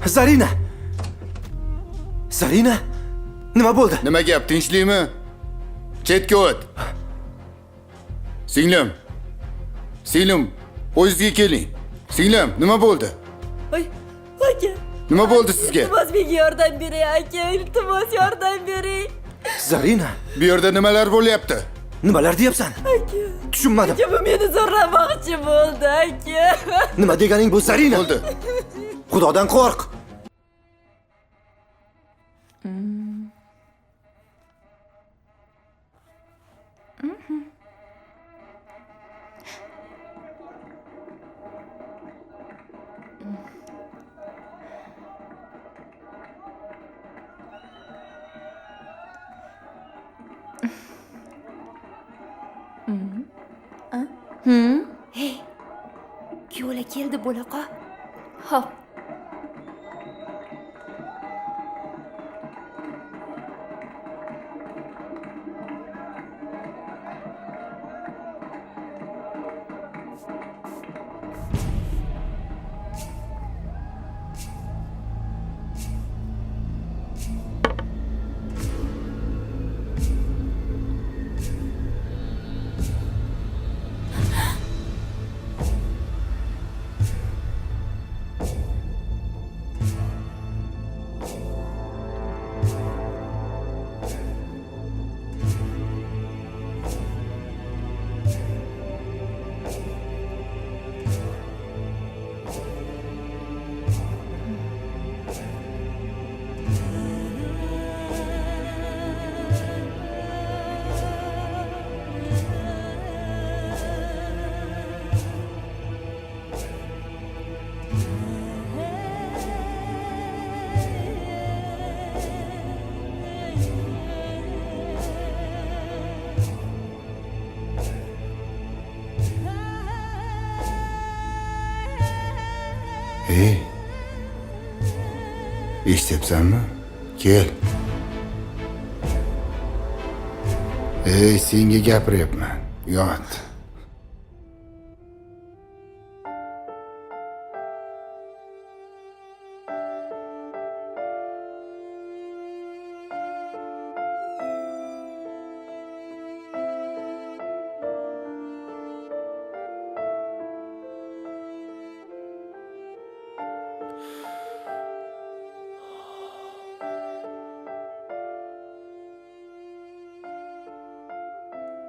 Zarina! Zarina! Nima bo'ldi? Nima gap, tinchlikmi? Chetga o't. Singlim. Singlim, o'zingizga keling. Singlim, nima bo'ldi? Oy, aka. Nima bo'ldi sizga? Iltimos, menga yordam bering, aka. Iltimos, yordam bering. Zarina, Bu yerda nimalar bo'lyapti? nimalar deyapsan? Aka. Tushunmadim. Aka, bu meni zo'rlamoqchi bo'ldi, aka. Nima deganing bu, Zarina? Bo'ldi. Xudodan qo'rq. Hey, kuyovlar keldi, bo'laqa. Xo'p. Ey. Eshityapsanmi? Kel. Ey, senga gapiryapman. Yot.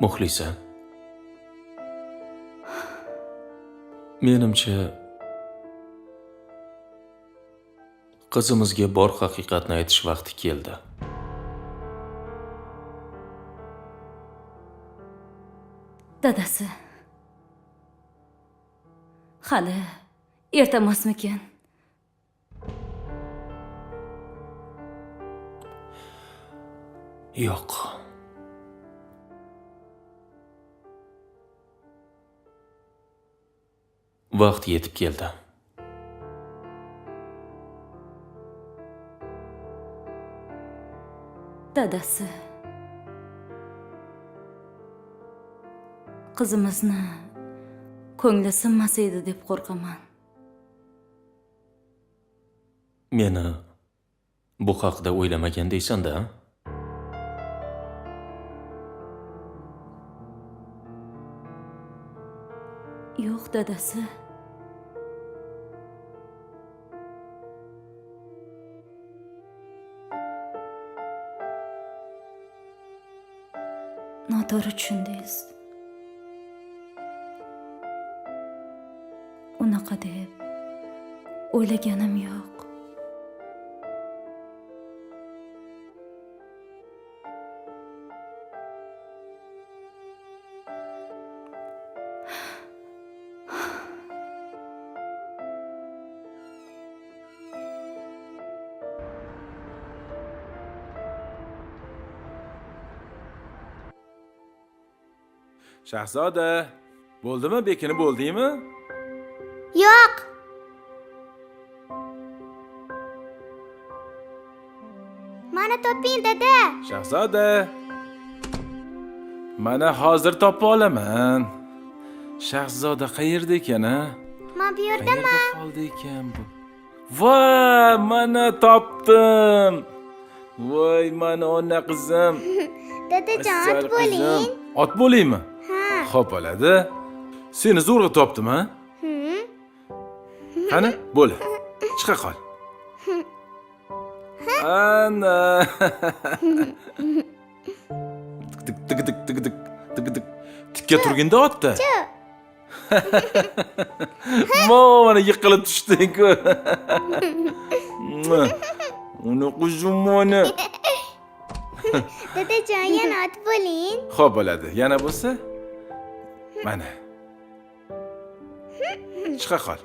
Muxlisa. Menimcha, qizimizga bor haqiqatni aytish vaqti keldi. Dadasi. Hali erta emasmikan? Yo'q. Vaqt yetib keldi. Dadasi. Qizimizni ko'ngli sinmas edi deb qo'rqaman. Meni bu haqida o'ylamagan deysan-da? Yo'q, dadasi. Noto'g'ri tushundingiz. Unaqa deb o'ylaganim yo'q. Shahzoda, bo'ldimi? Bekinib bo'ldingmi? Yo'q. Mana toping, dada. Shahzoda. Mana hozir topib olaman. Shahzoda qayerda ekan, a? Men bu yerdaman. Qayerda qoldi ekan bu? Voy, mana topdim. Voy, mana ona qizim. Dadajon, ot bo'ling. Ot bo'laymi? Ha. Xo'p, bo'ladi. Seni zo'rg'a topdim, ha? Qani, bo'l. Chiqa qol. Ana. Tik tik tik tik tik tik tik. Tikka turginda otda. Mana yiqilib tushding-ku. Uni qizim mana. Dadajon, yana ot bo'ling. Xo'p, bo'ladi. Yana bo'lsa? Mana. Chiqa qol.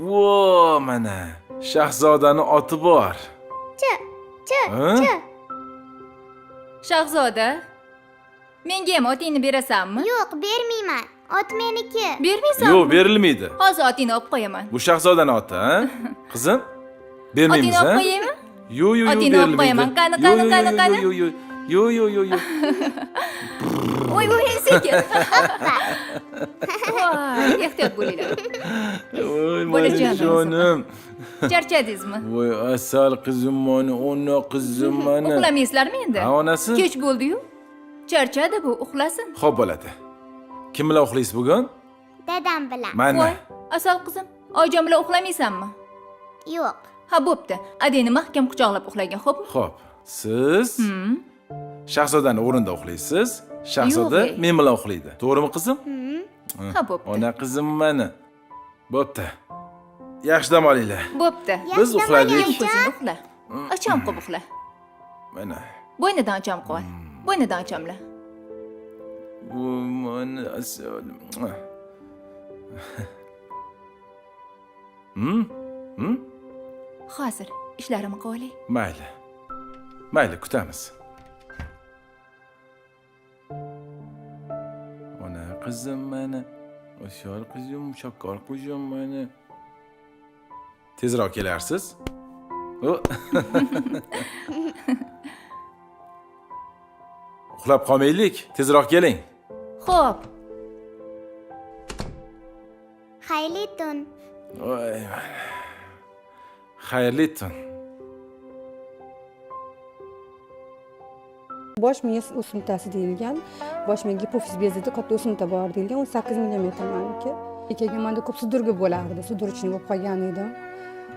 Vo, mana. Shahzodani oti bor. Ch, ch, ch. Shahzoda, menga ham otingni berasanmi? Yo'q, bermayman. Ot meniki. Bermaysanmi? Yo'q, berilmaydi. Hozir otingni olib qo'yaman. Bu shahzodani oti, ha? Qizim, bermaymiz, Otingni ha? olib qo'yaymi? Yo'q, yo'q, yo'q, Otingni olib qo'yaman. Qani, qani, qani, qani. Yo'q, yo'q, yo'q, yo'q, yo'q, yo'q. Voy, voy, sekin. Voy, ehtiyot bo'linglar. Voy, Bolajonim. jonim. Charchadingizmi? Voy, asal qizim mani, ona qizim mani. Uxlamaysizlarmi endi? Ha, onasi? Kech bo'ldi-yu. Charchadi bu, uxlasin. Xo'p, bo'ladi. Kim bilan uxlaysiz bugun? Dadam bilan. Mana. Voy, asal qizim, oyijon bilan uxlamaysanmi? Yo'q. Ha, bo'pti. Adangni mahkam quchoqlab uxlagin, xo'pmi? Xo'p, siz shahzodani o'rnida uxlaysiz. Shahzoda men bilan uxlaydi. To'g'rimi qizim? Ha, bo'pti. Ona qizim mani. Bo'pti. Yaxshi dam olinglar. Bo'pti. Biz uxladik. Yum ko'zingni uxla. Ocham qilib uxla. Mana. Bo'ynidan ocham qilib ol. Bo'ynidan ochamla. Mana asalim. Hozir ishlarimni qilib olay. Mayli. Mayli, kutamiz. Ona qizim mana. O'shol qizim, shakar qizim mana. Tezroq kelarsiz. Uxlab qolmaylik, tezroq keling. Xo'p. Xayrli tun. Voy, xayrli tun. Bosh miya o'simtasi deyilgan, bosh miya gipofiz bezida katta o'simta bor deyilgan, 18 millimetr maniki. Keyin menda ko'p sudurga bo'lardi, sudurchini bo'lib qolgan edim.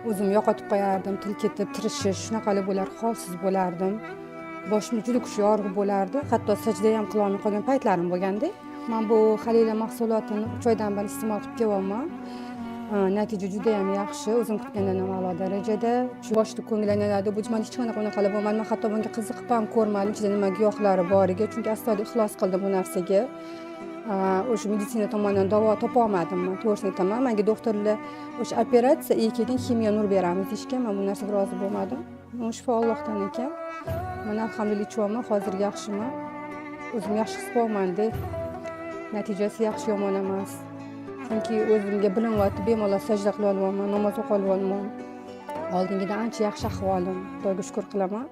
O'zim yo'qotib qo'yardim, til ketib, tirishish, shunaqalar bo'lar, holsiz bo'lardim. Boshim juda kuchli og'riq bo'lardi, hatto sajda ham qila olmay qolgan paytlarim bo'lganda. Men bu Halila mahsulotini 3 oydan beri iste'mol qilib kelyapman. Natija juda ham yaxshi, o'zim kutgandan ham a'lo darajada. Shu boshda ko'ngil aylanadi, bu man hech qanaqa unaqalar bo'lmadi. Men hatto bunga qiziqib ham ko'rmadim, ichida nima giyohlari boriga, chunki astoydil ixlos qildim bu narsaga. O'sha meditsina tomonidan davo topa olmadim men, to'g'risini aytaman. Menga doktorlar o'sha operatsiya, keyin ximiya nur beramiz deyishgan, men bu narsaga rozi bo'lmadim. U shifo Allohdan ekan. Men alhamdulillah ichyapman, hozir yaxshiman. O'zim yaxshi his qilyapman-da. Natijasi yaxshi, yomon emas. Chunki o'zimga bilinyapti, bemalol sajda qila olyapman, namoz o'qi olyapman. Oldingidan ancha yaxshi ahvolim, Xudoga shukr qilaman.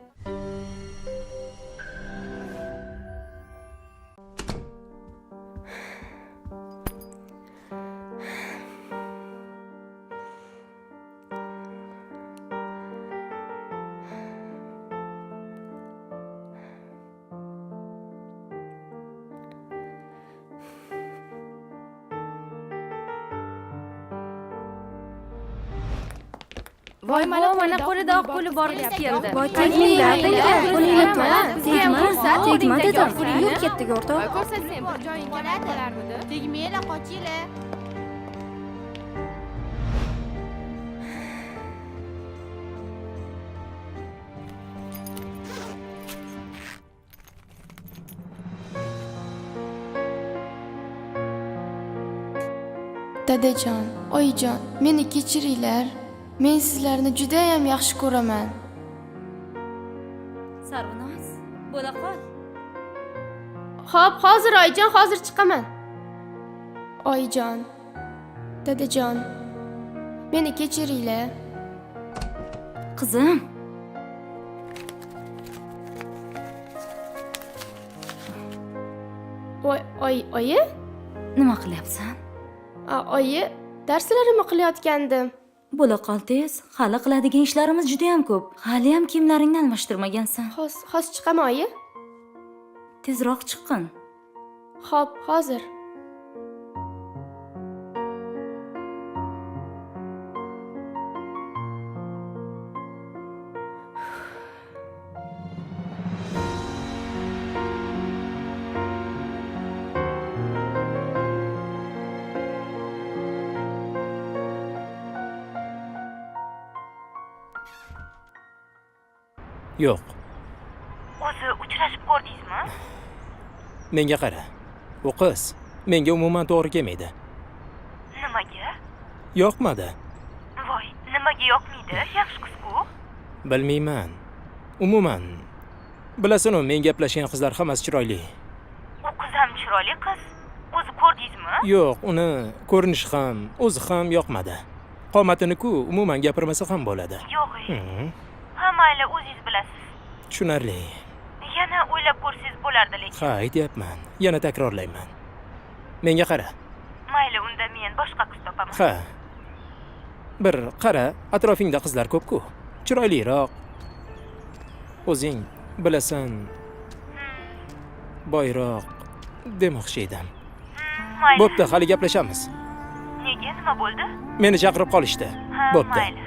Voy, mana qo'lida oq puli bor keldi. Voy, tegmanglar, qo'lingni tegma, tegma dedim. Yur ketdik o'rtoq. Ko'rsatsang bir joying bo'larmidi? Tegmanglar, qochinglar. Dadajon, oyijon, meni kechiringlar. Men sizlarni juda ham yaxshi ko'raman. Sarvinoz, bo'la qol. Xo'p, hozir oyijon, hozir chiqaman. Oyijon, dadajon, meni kechiringlar. Qizim. Voy, oy, oyi? Nima qilyapsan? Oyi, darslarimni qilayotgandim. Bo'la qol tez. Hali qiladigan ishlarimiz juda ham ko'p. Hali ham kiyimlaringni almashtirmagansan. Hozir chiqaman, oyi. Tezroq chiqqin. Xo'p, hozir. Yo'q. O'zi uchrashib ko'rdingizmi? Menga qara. U qiz menga umuman to'g'ri kelmaydi. Nimaga? Yoqmadi. Voy, nimaga yoqmaydi? Yaxshi qiz-ku. Bilmayman. Umuman bilasan-ku, men gaplashgan qizlar hammasi chiroyli. U qiz ham chiroyli qiz. O'zi ko'rdingizmi? Yo'q, uni ko'rinishi ham, o'zi ham yoqmadi. Qomatini-ku umuman gapirmasa ham bo'ladi. Yo'q. Ha, mayli, o'zingiz bilasiz. Tushunarli. Yana o'ylab ko'rsangiz bo'lardi lekin. Ha, aytyapman. Yana takrorlayman. Menga qara. Mayli, unda men boshqa qiz topaman. Ha. Bir qara, atrofingda qizlar ko'p-ku. Chiroyliroq. O'zing bilasan. Boyroq demoqchi edim. Mayli. Bo'pti, hali gaplashamiz. Nega, nima bo'ldi? Meni chaqirib qolishdi. Bo'pti. Mayli.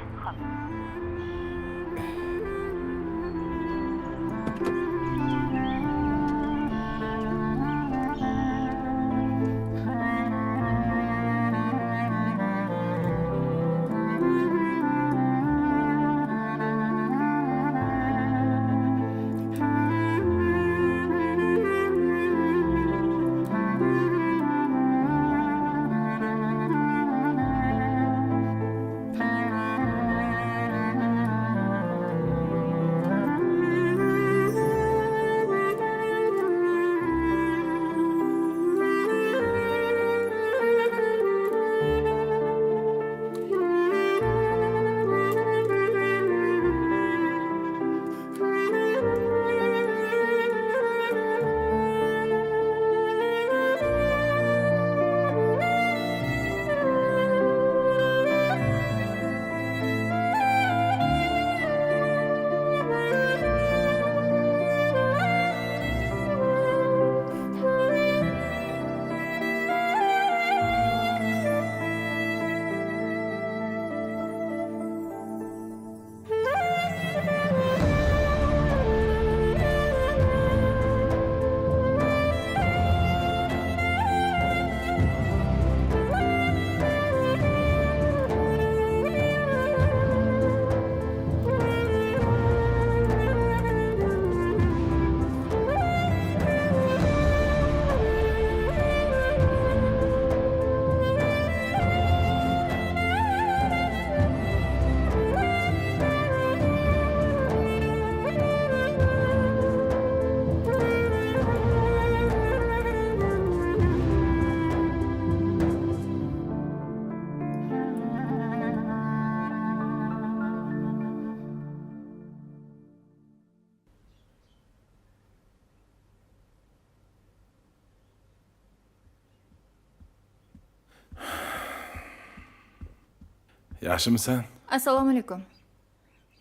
Yaxshimisan? Assalomu alaykum.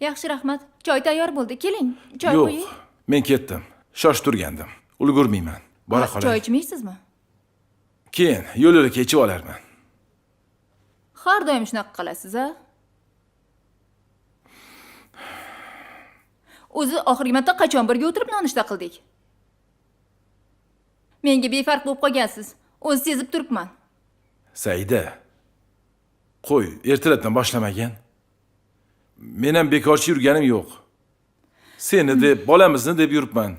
Yaxshi, rahmat. Choy tayyor bo'ldi. Keling, choy qo'ying. Yo'q, men ketdim. Shosh turgandim. Ulgurmayman. Bora qolay. Choy ichmaysizmi? Keyin yo'l-yo'lakay ichib olarman. Har doim shunaqa qilasiz, a? O'zi oxirgi marta qachon birga o'tirib nonushta qildik? Menga befarq bo'lib qolgansiz. O'zi sezib turibman. Saida, qo'y, ertalabdan boshlamagin. Men ham bekorchi yurganim yo'q. Seni deb, bolamizni deb yuribman.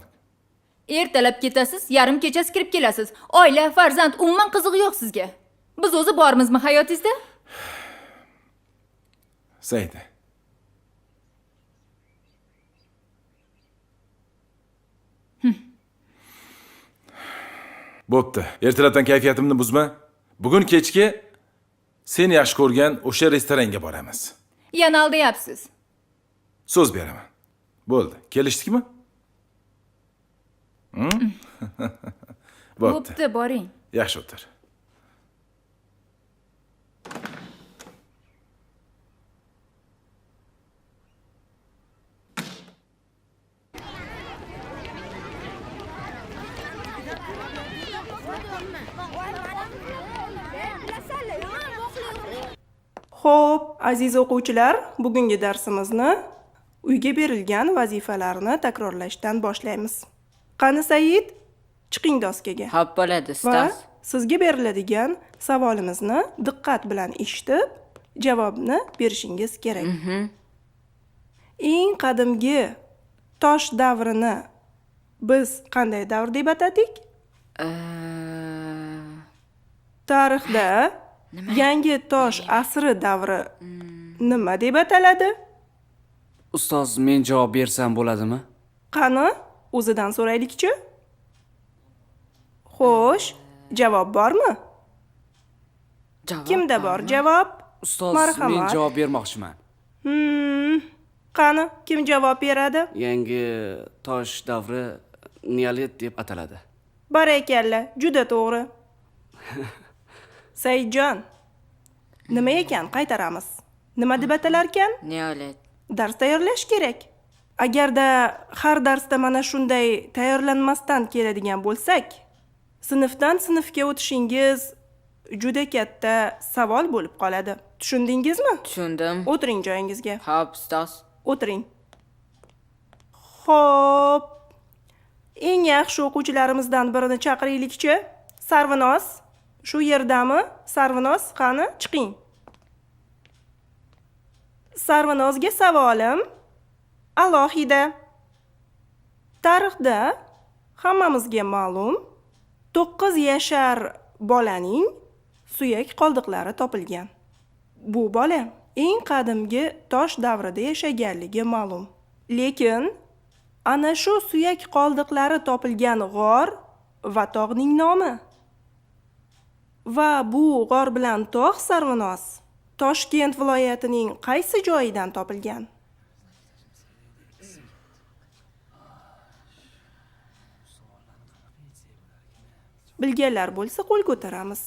Ertalab ketasiz, yarim kechasi kirib kelasiz. Oila, farzand umuman qizig'i yo'q sizga. Biz o'zi bormizmi hayotingizda? Saida. Bo'pti. Ertalabdan kayfiyatimni buzma. Bugun kechki sen yaxshi ko'rgan o'sha restoranga boramiz. Yana aldayapsiz. So'z beraman. Bo'ldi. Kelishdikmi? Bo'pti. Bo'pti, boring. Yaxshi o'tir. Xo'p, aziz o'quvchilar, bugungi darsimizni uyga berilgan vazifalarni takrorlashdan boshlaymiz. Qani Said, chiqing doskaga. Xo'p bo'ladi, Va ustoz. sizga beriladigan savolimizni diqqat bilan eshitib, javobni berishingiz kerak. Eng qadimgi tosh davrini biz qanday davr deb atadik? Tarixda yangi tosh asri davri nima deb ataladi? Ustoz, men javob bersam bo'ladimi? Qani, o'zidan so'raylikchi. Xo'sh, javob bormi? Kimda bor javob? Ustoz, men Marhamat. javob bermoqchiman. Qani, kim javob beradi? Yangi tosh davri neolit deb ataladi. Barakalla, juda to'g'ri. Saidjon, nima ekan qaytaramiz. Nima deb atalarkan? Neolit. Dars tayyorlash kerak. Agarda har darsda mana shunday tayyorlanmasdan keladigan bo'lsak, sinfdan sinfga o'tishingiz juda katta savol bo'lib qoladi. Tushundingizmi? Tushundim. O'tiring joyingizga. Xo'p, ustoz. O'tiring. Xo'p. Eng yaxshi o'quvchilarimizdan birini chaqiraylikchi. Sarvinoz, shu yerdami? Sarvinoz, qani, chiqing. Sarvinozga savolim alohida. Tarixda hammamizga ma'lum 9 yashar bolaning suyak qoldiqlari topilgan. Bu bola eng qadimgi tosh davrida yashaganligi ma'lum. Lekin ana shu suyak qoldiqlari topilgan g'or va tog'ning nomi va bu g'or bilan tog' Sarvinoz Toshkent viloyatining qaysi joyidan topilgan? Bilganlar bo'lsa qo'l ko'taramiz.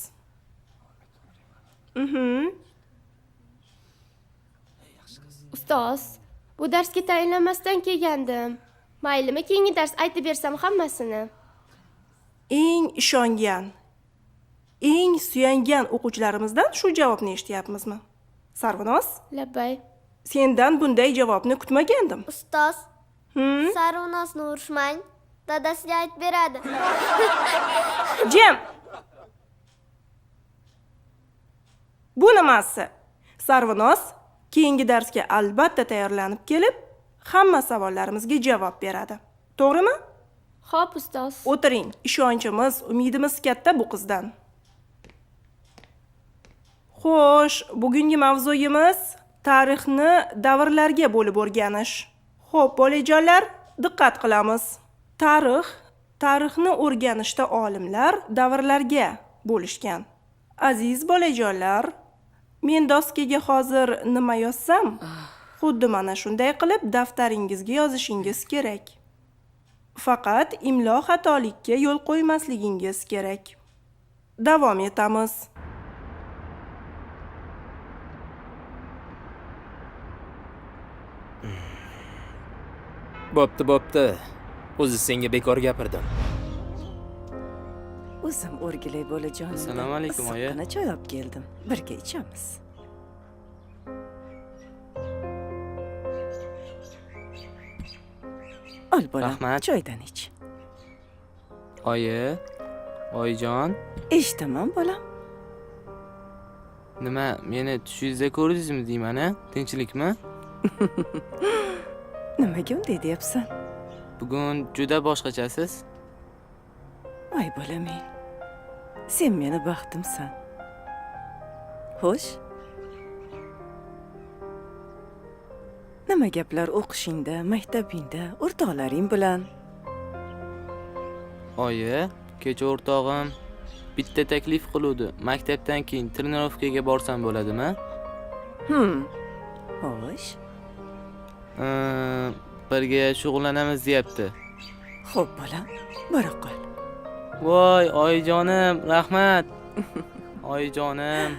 Ustoz, bu darsga tayinlanmasdan kelgandim. Maylimi, keyingi dars aytib bersam hammasini. Eng ishongan, eng suyangan o'quvchilarimizdan shu javobni eshityapmizmi? Sarvinoz? Labbay. Sendan bunday javobni kutmagandim. Ustoz, Sarvinozni urishmang, dadasiga aytib beradi. Jim. Bu nimasi? Sarvinoz keyingi darsga albatta tayyorlanib kelib, hamma savollarimizga javob beradi. To'g'rimi? Xo'p, ustoz. O'tiring. Ishonchimiz, umidimiz katta bu qizdan. Xo'sh, bugungi mavzuyimiz tarixni davrlarga bo'lib o'rganish. Xo'p, bolajonlar, diqqat qilamiz. Tarixni o'rganishda olimlar davrlarga bo'lishgan. Aziz bolajonlar, men doskaga hozir nima yozsam, xuddi mana shunday qilib daftaringizga yozishingiz kerak. Faqat imlo xatolikka yo'l qo'ymasligingiz kerak. Davom etamiz. Bo'pti, bo'pti. O'zi senga bekor gapirdim. O'zim o'rgilay bolajonim. Assalomu alaykum, oyi. Issiqqina choy olib keldim. Birga ichamiz. Ol bolam, Rahmat. choydan ich. Oyi, oyijon. Eshitaman bolam. Nima, meni tushingizda ko'rdingizmi deyman, a? Tinchlikmi? Nimaga unday deyapsan? Bugun juda boshqachasiz. Voy bolam, sen meni baxtimsan. Xo'sh? Nima gaplar o'qishingda, maktabingda, o'rtoqlaring bilan? Oyi, kecha o'rtog'im bitta taklif qiluvdi. Maktabdan keyin trenirovkaga borsam bo'ladimi? Xo'sh. Birga shug'ullanamiz deyapti. Xo'p, bolam, bora qol. Voy, oyijonim, rahmat. Oyijonim.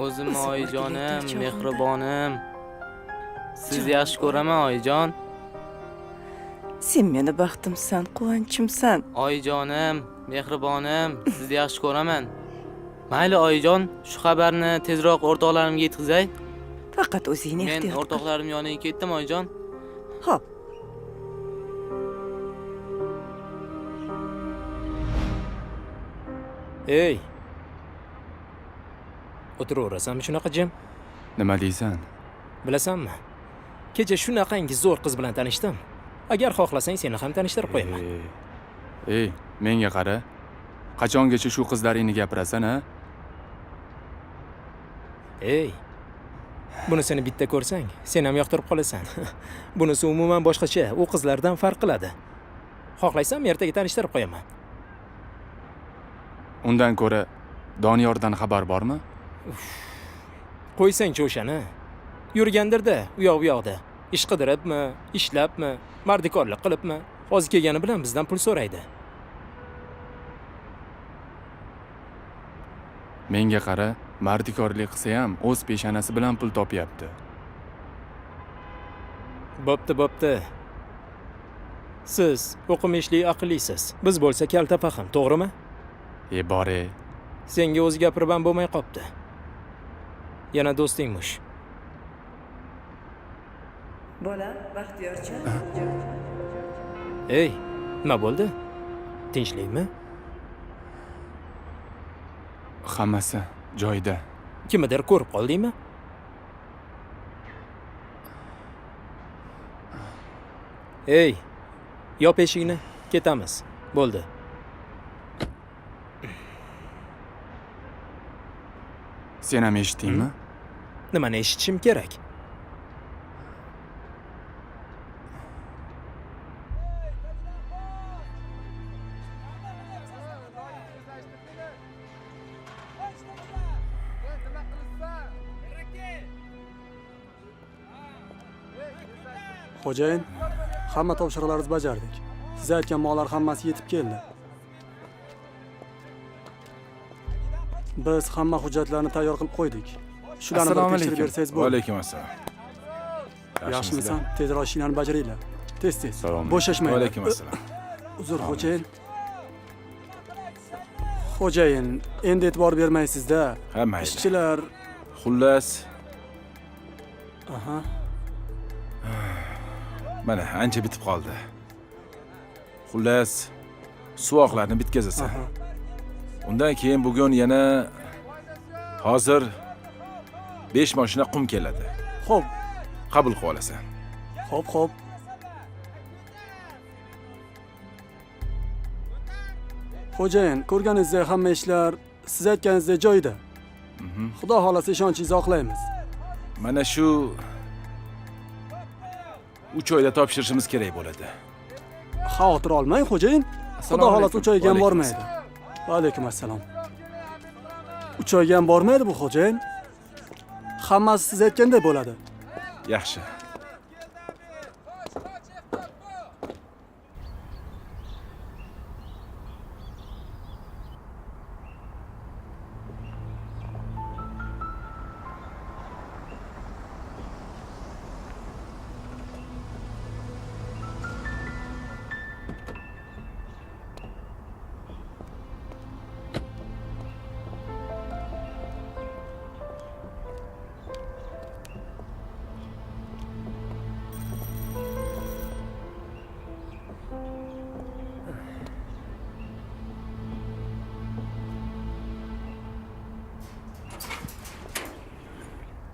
O'zim O'zim oyijonim, o'rgilay mehribonim. Sizni yaxshi ko'raman, oyijon. Sen meni baxtimsan, quvonchimsan. Oyijonim, mehribonim, sizni yaxshi ko'raman. Mayli oyijon, shu xabarni tezroq o'rtoqlarimga yetkazay. Faqat o'zingni Men ehtiyot qil. o'rtoqlarim yoniga ketdim oyijon. Xo'p. Ey, o'tiraverasanmi shunaqa jim? Nima deysan? Bilasanmi, kecha shunaqangi zo'r qiz bilan tanishdim. Agar xohlasang, seni ham tanishtirib qo'yaman. Ey, menga qara. Qachongacha shu qizlaringni gapirasan, a? Ey, bunisini bitta ko'rsang, sen ham yoqtirib qolasan. Bunisi umuman boshqacha, u qizlardan farq qiladi. Xohlaysanmi, ertaga tanishtirib qo'yaman. Undan ko'ra Doniyordan xabar bormi? Qo'ysangchi o'shani. Yurgandir-da, u yoq bu yoqda. Ish qidiribmi, ishlabmi, mardikorlik qilibmi? Hozir kelgani bilan bizdan pul so'raydi. Menga qara, mardikorlik qilsa ham o'z peshonasi bilan pul topyapti. Bo'pti, bo'pti. Siz o'qimishli, aqllisiz. Biz bo'lsa kalta fahm, to'g'rimi? E, bor e. Senga o'zi gapirib ham bo'lmay qopti. Yana do'stingmush. Bolam, Baxtiyorcha. Ey, nima bo'ldi? Tinchlikmi? Hammasi joyida. Kimnidir ko'rib qoldingmi? Ey, yop eshikni, ketamiz. Bo'ldi. Sen ham eshitdingmi? Nimani eshitishim kerak? Xo'jayin, hamma topshiriqlarimizni bajardik. Siz aytgan mollar hammasi yetib keldi. Biz hamma hujjatlarni tayyor qilib qo'ydik. Shularni bir Assalomu tekshirib alaykum. bersangiz bo'ladi. Va alaykum assalom. Yaxshimisan? Tezroq ishlarni bajaringlar. Tez-tez. Assalomu Bo'shashmanglar. Va alaykum assalom. Uzr, xo'jayin. Xo'jayin, endi e'tibor bermaysiz-da. Ha, mayli. Ishchilar Xullas, Aha. mana ancha bitib qoldi. Xullas, suvoqlarni bitkazasan. Undan keyin bugun yana hozir 5 mashina qum keladi. Xo'p. Qabul qilib olasan. Xo'p, xo'p. Xo'jayin, ko'rganingizdek hamma ishlar siz aytganingizdek joyida. Xudo xolasa ishonchingizni oqlaymiz. Mana shu 3 oyda topshirishimiz kerak bo'ladi. Xavotir olmang, xo'jayin. Xudo Assalomu xolasa alaykum. 3 oyga ham Va alaykum bormaydi. Va alaykum assalom. 3 oyga ham bormaydi bu xo'jayin. Hammasi siz aytgandek bo'ladi. Yaxshi.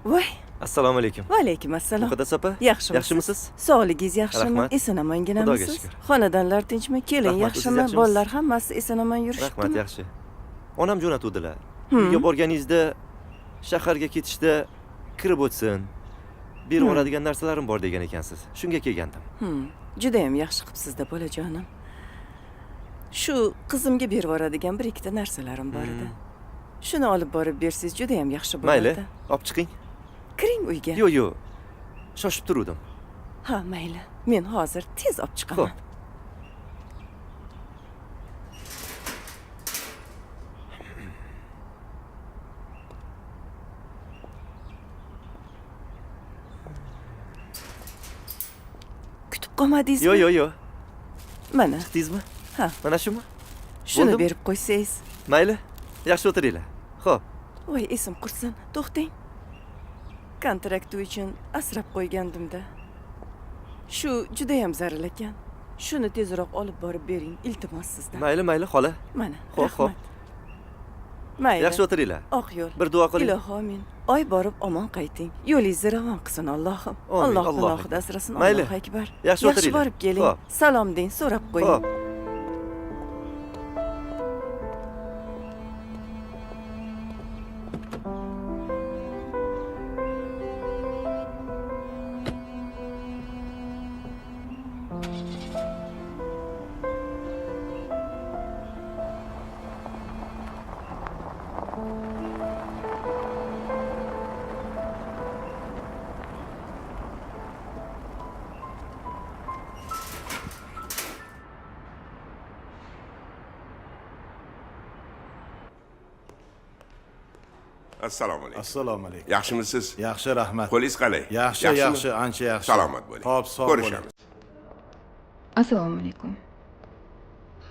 Voy, Assalomu alaykum. va alaykum assalom. Muqaddas opa, Yaxshimisiz? Yaxshimisiz? Sog'ligingiz yaxshimi? Rahmat. Eson-omonginamisiz? Xudoga shukr. Xonadonlar tinchmi? Kelin Rahmat, o'zingiz yaxshimi? yaxshimisiz? Bolalar hammasi eson-omon yurishibdimi? Rahmat, yaxshi. Onam jo'natuvdilar. Uyga borganingizda shaharga ketishda kirib o'tsin. Berib oladigan narsalarim bor degan ekansiz. Shunga kelgandim. Juda ham yaxshi qilibsiz-da, bolajonim. Shu qizimga berib yuboradigan bir ikkita narsalarim bor edi. Shuni olib borib bersangiz juda ham yaxshi Mayli, bo'lardi. olib chiqing. Kiring uyga. Yo'q, yo'q. Shoshib turuvdim. Ha, mayli. Men hozir tez olib chiqaman. Xo'p. Kutib qolmadingizmi? Yo'q, yo'q, yo'q. Mana. Chiqdingizmi? Ha. Mana shumi? Shuni Bo'ldimi? berib qo'ysangiz. Mayli, yaxshi o'tiringlar. Xo'p. Voy, esim qursin. To'xtang. Kontrakt uchun asrab qo'ygandim-da. Shu juda ham zaril ekan. Shuni tezroq olib borib bering, iltimos sizdan. Mayli, mayli, xola. Mana, Xo'p, xo'p. Mayli. Yaxshi o'tiringlar. Oq yo'l. Bir duo qiling. Ilohi amin. Oy borib omon qayting. Yo'lingizni ravon qilsin Allohim. Amin, Alloh Allohu panohida asrasin. Mayli. Allohu akbar. Yaxshi Yaxshi o'tiringlar. borib keling. Xo'p. Salom deng, so'rab qo'ying. Xo'p. Assalomu alaykum. Assalomu alaykum. Yaxshimisiz? Yaxshi, rahmat. Qo'lingiz qalay? Yaxshi, yaxshi, ancha yaxshi. Salomat bo'ling. Xo'p, sog' bo'ling. Ko'rishamiz. Assalomu alaykum.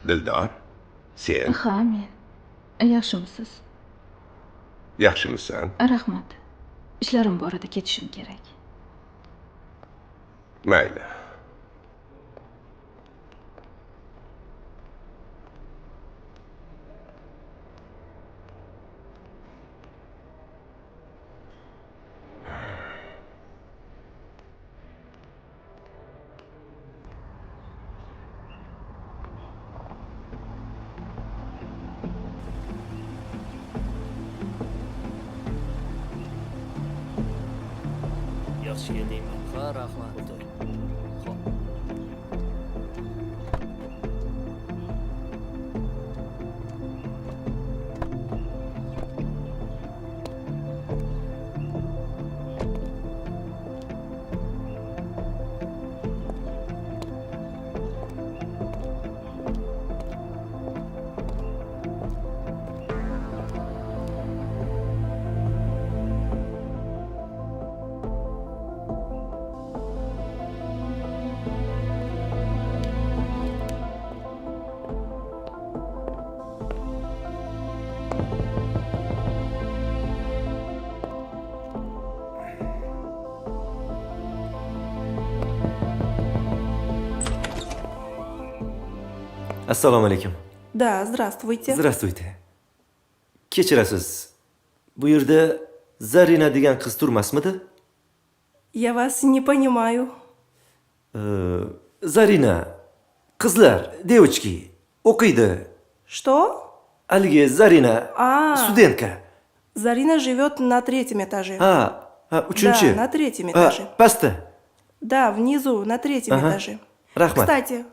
Dildor, sen Ha, men. Yaxshimisiz? yaxshimisan? Rahmat. Ishlarim bor edi, ketishim kerak. Mayli. Yaxshi keldingmi? Ha, rahmat. O'tir. Xo'p. Assalomu alaykum. Да, здравствуйте. Здравствуйте. Kechirasiz. Bu yerda Zarina degan qiz turmasmidi? Я вас не понимаю. Zarina. Qizlar, девочки, o'qiydi. Что? Haligi Zarina, А. студентка. Зарина живет на третьем этаже. Ha, ha, uchinchi. Да, на третьем Ha, этаже. pastda. Да, внизу, на третьем Ага. этаже. Rahmat. Кстати,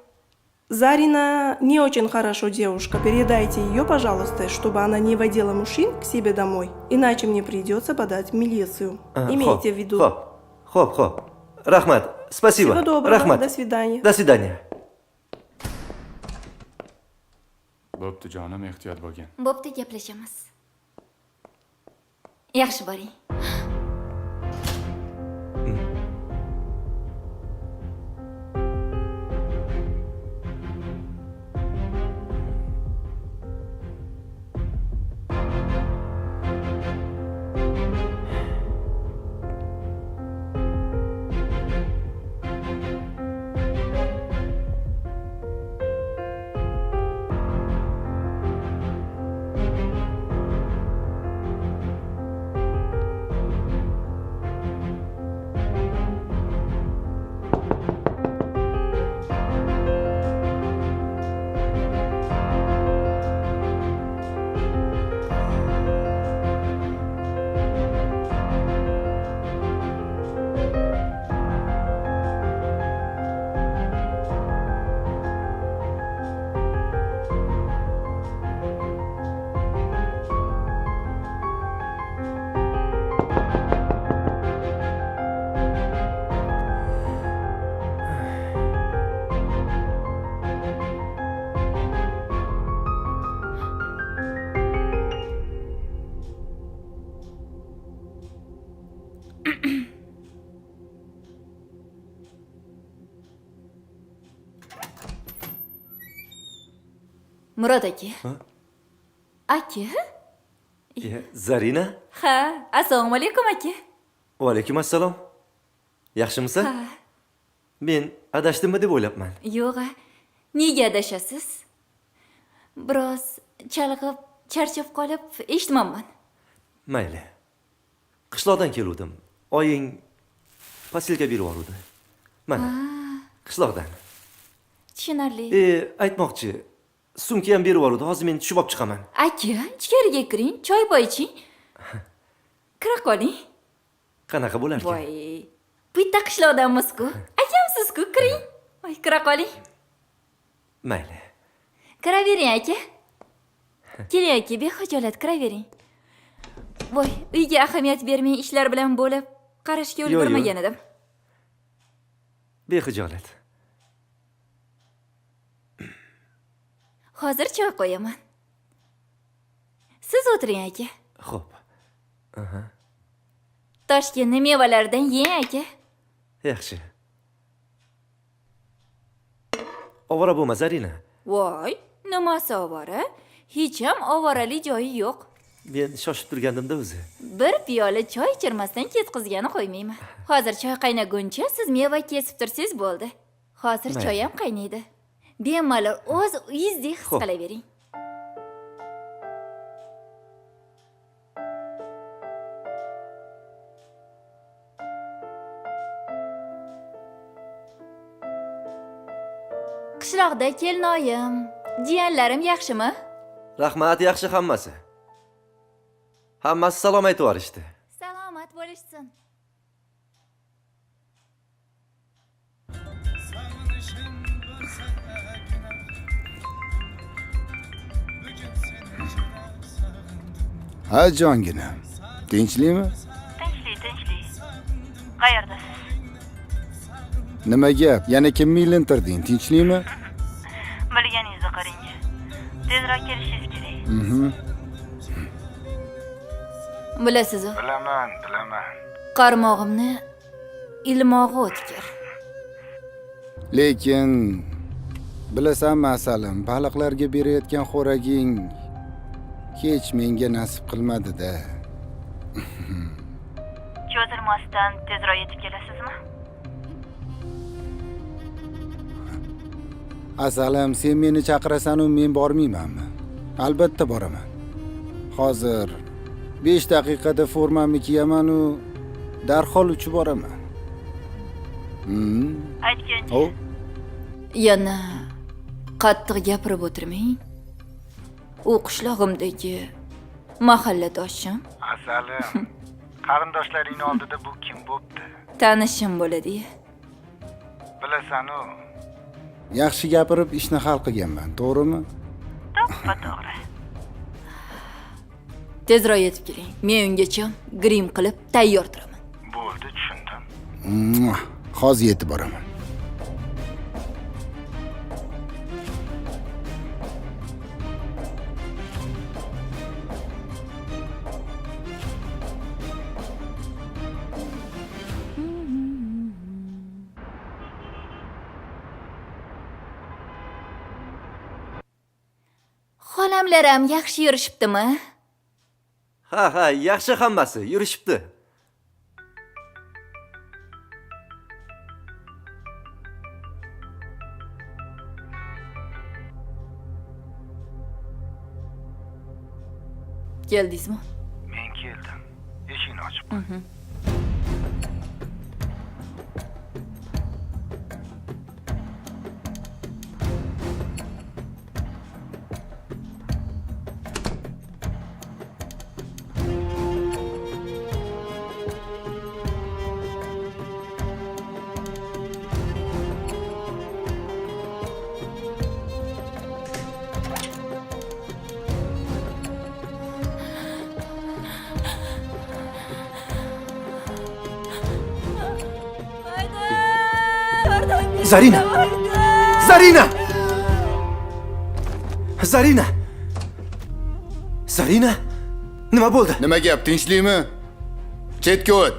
Зарина не очень хорошо девушка. Передайте ее, пожалуйста, чтобы она не водила мужчин к себе домой. Иначе мне придется подать в милицию. Ha, Имейте xo'p, в виду. Xo'p, xo'p, xo'p. Rahmat. Спасибо. Всего доброго. Rahmat. До свидания. До свидания. Bo'pti jonim, ehtiyot bo'lgin. Bo'pti, gaplashamiz. Yaxshi boring. Murod aka. Ha? Aka? Zarina? Ha, assalomu alaykum aka. Va alaykum assalom. Yaxshimisan? Ha. Men adashdimmi deb o'ylabman. Yo'q, a. Nega adashasiz? Biroz chalg'ib, charchab qolib eshitmabman. Mayli. Qishloqdan keluvdim. Oying posilka berib yubordi. Mana, qishloqdan. Tushunarli. Aytmoqchi, sumka ham berib yubordi. Hozir men tushib olib chiqaman. Aka, ichkariga kiring, choy poy iching. Kira qoling. Qanaqa bo'larkan? Voy, bitta qishloqdanmiz-ku. Akamsiz-ku, kiring. Voy, kira qoling. Mayli. Kiravering aka. Keling aka, bexijolat kiravering. Voy, uyga ahamiyat bermay ishlar bilan bo'lib qarashga ulgurmagan edim. Bexijolat. Hozir choy qo'yaman. Siz o'tiring aka. Xo'p. Aha. Toshkentning mevalaridan yeng aka. Yaxshi. Ovora bo'lma, Zarina. Voy, nimasi ovora? Hech ham ovorali joyi yo'q. Men shoshib turgandimda o'zi. Bir piyola choy ichirmasdan ketqizgani qo'ymayman. Hozir choy qaynaguncha siz meva kesib tursangiz bo'ldi. Hozir choy ham qaynaydi. Bemalol o'z uyingizdek his qilavering. Qishloqda kelinoyim, jiyanlarim yaxshimi? Rahmat, yaxshi hammasi. Hammasi salom aytib yuborishdi. Salomat bo'lishsin. Ha jongina. Tinchlikmi? Tinchlik, tinchlik. Qayerdasiz? Nima gap? Yana kimni ilintirding? Tinchlikmi? Bilganingizni qiling. Tezroq kelishingiz kerak. Bilasiz-ku. Bilaman, bilaman. Qarmog'imni ilmog'i o'tkir. Lekin bilasanmi asalim, baliqlarga berayotgan xo'raging hech menga nasib qilmadi-da. Cho'zilmasdan tezroq yetib kelasizmi? Asalim, sen meni chaqirasan-u men bormaymanmi? Albatta boraman. Hozir 5 daqiqada formamni kiyaman-u darhol uchib boraman. Aytgancha. Yana qattiq gapirib o'tirmang. U qishlog'imdagi mahalladoshim. Asalim, qarindoshlaring oldida bu kim bo'pti? Tanishim bo'ladi. Bilasan-u. Yaxshi gapirib ishni hal qilganman, to'g'rimi? To'ppa-to'g'ri. Tezroq yetib keling. Men ungacha grim qilib tayyor turaman. Bo'ldi, tushundim. Hozir yetib boraman. Xolamlar ham yaxshi yurishibdimi? Ha, ha, yaxshi hammasi yurishibdi. Keldingizmi? Men keldim. Eshikni ochib qo'y. Zarina! Zarina! Zarina! Zarina! Nima bo'ldi? Nima gap, tinchlikmi? Chetga o't.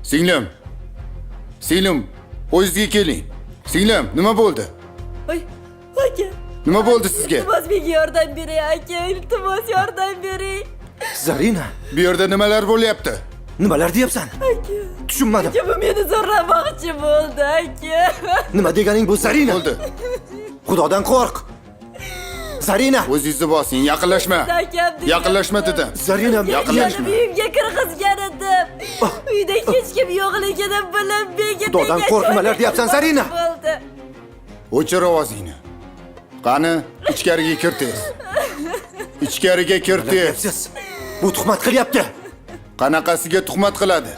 Singlim. Singlim, o'zingizga keling. Singlim, nima bo'ldi? Voy, aka, Nima bo'ldi sizga? Iltimos, menga yordam bering aka, iltimos yordam bering. Zarina, bu yerda nimalar bo'lyapti? Nimalar deyapsan? Aka. Tushunmadim. Aka, bu meni zo'rlamoqchi bo'ldi aka. Nima deganing bu, Zarina? Bo'ldi. Xudodan qo'rq. Zarina, o'zingizni bosing, yaqinlashma. Yaqinlashma dedim. Zarina, yaqinlashma. Uyimga kirgizgan edim. Uyda hech kim yo'qligini bilib, menga Xudodan qo'rq, nimalar deyapsan, Zarina? Bo'ldi. O'chir ovozingni. Qani, ichkariga kir tez. Ichkariga kir tez. Bu tuhmat qilyapti. Qanaqasiga tuhmat qiladi?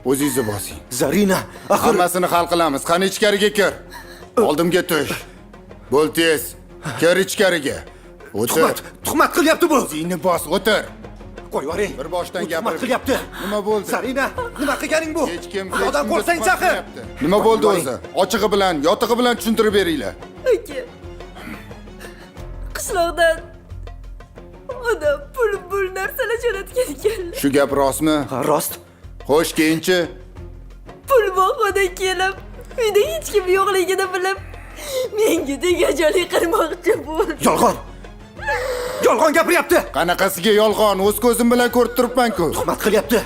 O'zingizni bosing. Zarina, axir hammasini hal qilamiz. Qani ichkariga kir. Oldimga tush. Bo'l tez. Kir ichkariga. O'tir. Tuhmat qilyapti bu. O'zingni bos, o'tir. Qo'y yuboring. Bir boshdan gapir. Tuhmat qilyapti. Nima bo'ldi? Zarina, nima qilganing bu? Hech kim Xudodan qo'rqsang chaqir. Nima bo'ldi o'zi? Ochig'i bilan, yotig'i bilan tushuntirib beringlar. Aka. Qishloqdan odam pul narsalar jo'natgan ekanlar. Shu gap rostmi? Ha, rost. Xo'sh, keyinchi? Pul bahona kelib, uyda hech kim yo'qligini bilib, menga tegajolik qilmoqchi bo'ldi. Yolg'on. Yolg'on gapiryapti. Qanaqasiga yolg'on? O'z ko'zim bilan ko'rib turibman-ku. Tuhmat qilyapti.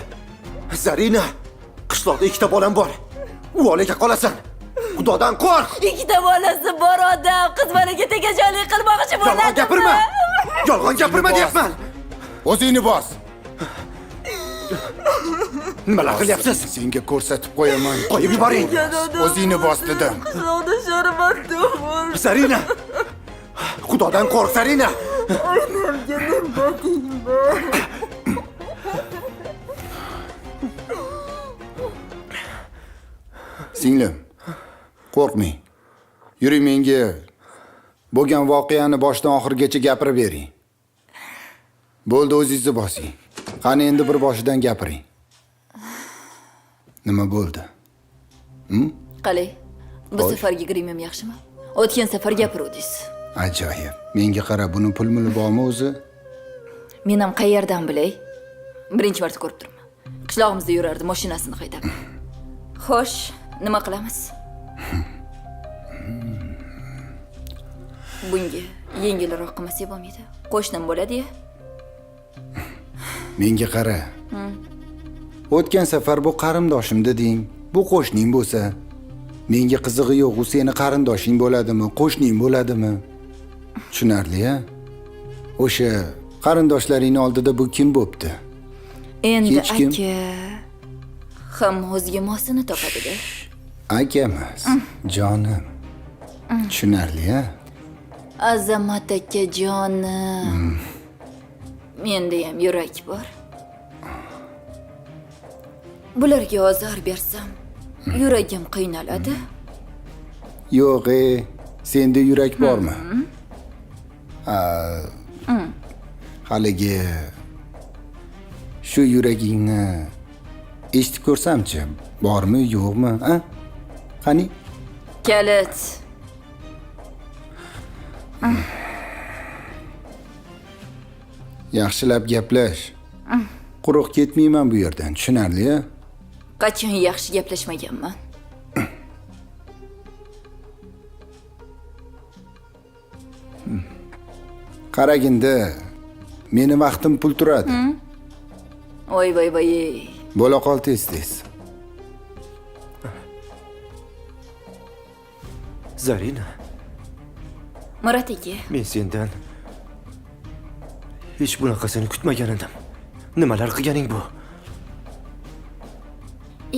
Zarina, qishloqda ikkita bolam bor. U olaga qolasan. Xudodan qo'rq. Ikkita bolasi bor odam qiz bolaga tegajolik qilmoqchi bo'ladi. Yolg'on gapirma. Yolg'on gapirma deyapman. O'zingni bos. Nimalar qilyapsiz? Senga ko'rsatib qo'yaman. Qo'yib yuboring. O'zingni bos dedim. Qishloqda sharmanda bo'ldi. Zarina. Xudodan qo'rq, Zarina. Onamga nima deyman? Singlim, qo'rqmang. Yuring, menga bo'lgan voqeani boshdan oxirigacha gapirib bering. Bo'ldi, o'zingizni bosing. Qani endi bir boshidan gapiring. Nima bo'ldi? Qalay, bu safargi grimim yaxshimi? O'tgan safar gapiruvdingiz. Ajoyib. Menga qara, buni pul-muli bormi o'zi? Men ham qayerdan bilay? Birinchi marta ko'rib turibman. Qishlog'imizda yurardi, mashinasini haydab. Xo'sh, nima qilamiz? Bunga yengilroq qilmasak bo'lmaydi. Qo'shnim bo'ladi-ya. Menga qara. O'tgan safar bu qarindoshim deding. Bu qo'shning bo'lsa, menga qizig'i yo'q, u seni qarindoshing bo'ladimi, qo'shning bo'ladimi? Tushunarli-ya? O'sha qarindoshlaringning oldida bu kim bo'pti? Endi aka hamma o'ziga mosini topadi-da. Aka emas, jonim. Tushunarli-ya? Azamat aka jonim. Menda ham yurak bor. Bularga ozor bersam, yuragim qiynaladi. Yo'q, senda yurak bormi? Haligi shu yuragingni eshitib ko'rsamchi, bormi, yo'qmi, a? Qani? Kalit. Yaxshilab gaplash. Quruq ketmayman bu yerdan, tushunarli-ya? Qachon yaxshi gaplashmaganman? Qaraginda, meni vaqtim pul turadi. Voy voy voy. Bo'la qol tez-tez. Zarina. Murod aka. Men sendan hech bunaqasini kutmagan edim. Nimalar qilganing bu?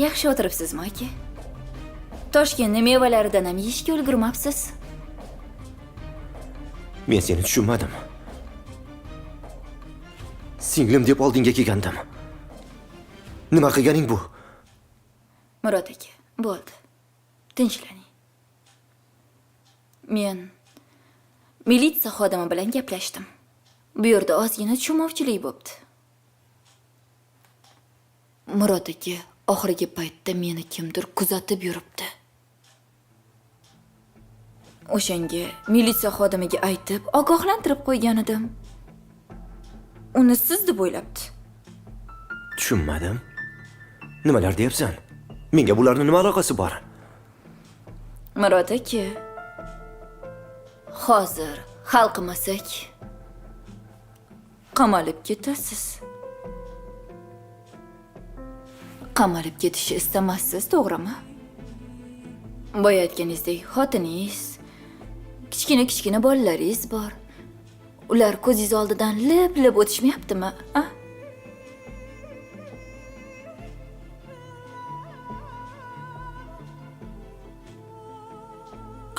Yaxshi o'tiribsizmi aka? Toshkentning mevalaridan ham yeyishga ulgurmabsiz. Men seni tushunmadim. Singlim deb oldinga kelgandim. Nima qilganing bu? Murod aka, bo'ldi. Tinchlaning. Men militsiya xodimi bilan gaplashdim. Bu yerda ozgina tushunmovchilik bo'pti. Murod aka, oxirgi paytda meni kimdir kuzatib yuribdi. O'shanga militsiya xodimiga aytib, ogohlantirib qo'ygan edim. Uni siz deb o'ylabdi. Tushunmadim. Nimalar deyapsan? Menga bularning nima aloqasi bor? Murod aka, Hozir hal qilmasak, qamalib ketasiz. Qamalib ketishni istamassiz, to'g'rimi? Boya aytganingizdek, xotiningiz, kichkina-kichkina bolalaringiz bor. Ular ko'zingiz oldidan lip-lip o'tishmayaptimi, a?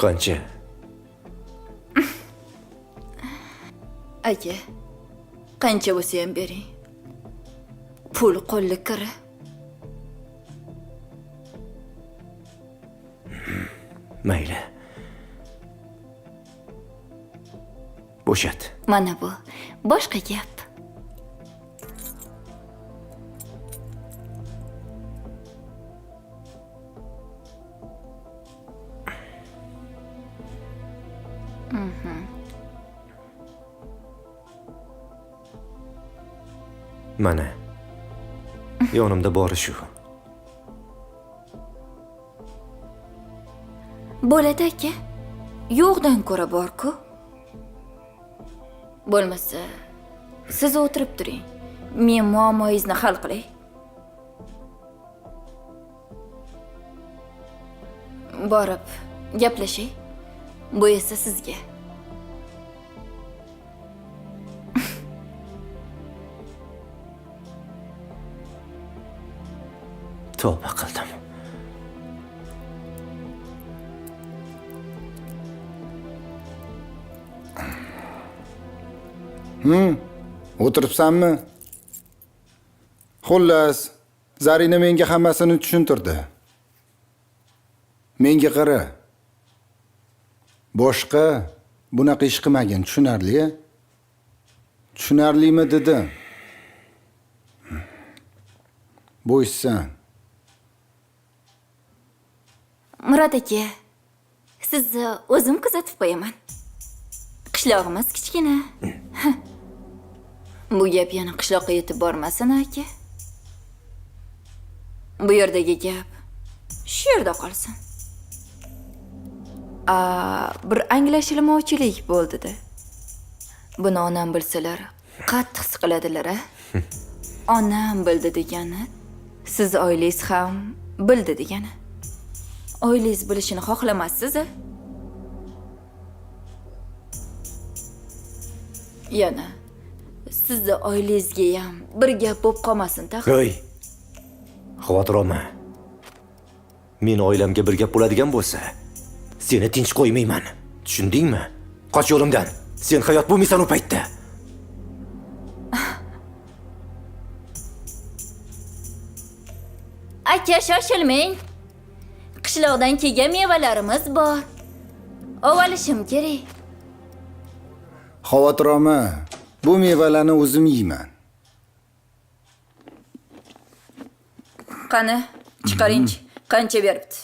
Qancha? Aka, qancha bo'lsa ham bering. Pul qo'lga kiri. Mayli. Bo'shat. Mana bu boshqa gap. Mana. Yonimda bori shu. Bo'ladi aka. Yo'qdan ko'ra bor-ku. Bo'lmasa, siz o'tirib turing. Men muammoingizni hal qilay. Borib gaplashay. Bu esa sizga. Tavba qildim. O'tiribsanmi? Xullas, Zarina menga hammasini tushuntirdi. Menga qara. Boshqa bunaqa ish qilmagin, tushunarli-ya? Tushunarlimi dedim. Bo'shsan. Murod aka, sizni o'zim kuzatib qo'yaman. Qishlog'imiz kichkina. Bu gap yana qishloqqa yetib bormasin, aka. Bu yerdagi gap shu yerda qolsin. Bir anglashilmovchilik bo'ldi-da. Buni onam bilsalar, qattiq siqiladilar, a? Onam bildi degani, siz oilangiz ham bildi degani. Oilangiz bilishini xohlamassiz, a? Yana sizni oilangizga ham bir gap bo'lib qolmasin, tag'in. Ey! Xavotir olma. Men oilamga bir gap bo'ladigan bo'lsa, seni tinch qo'ymayman. Tushundingmi? Qoch yo'limdan. Sen hayot bo'lmaysan u paytda. Aka, shoshilmang. Qishloqdan kelgan mevalarimiz bor. Olishim kerak. Xavotir olma. Bu mevalarni o'zim yeyman. Qani, chiqaringchi. Qancha beribdi?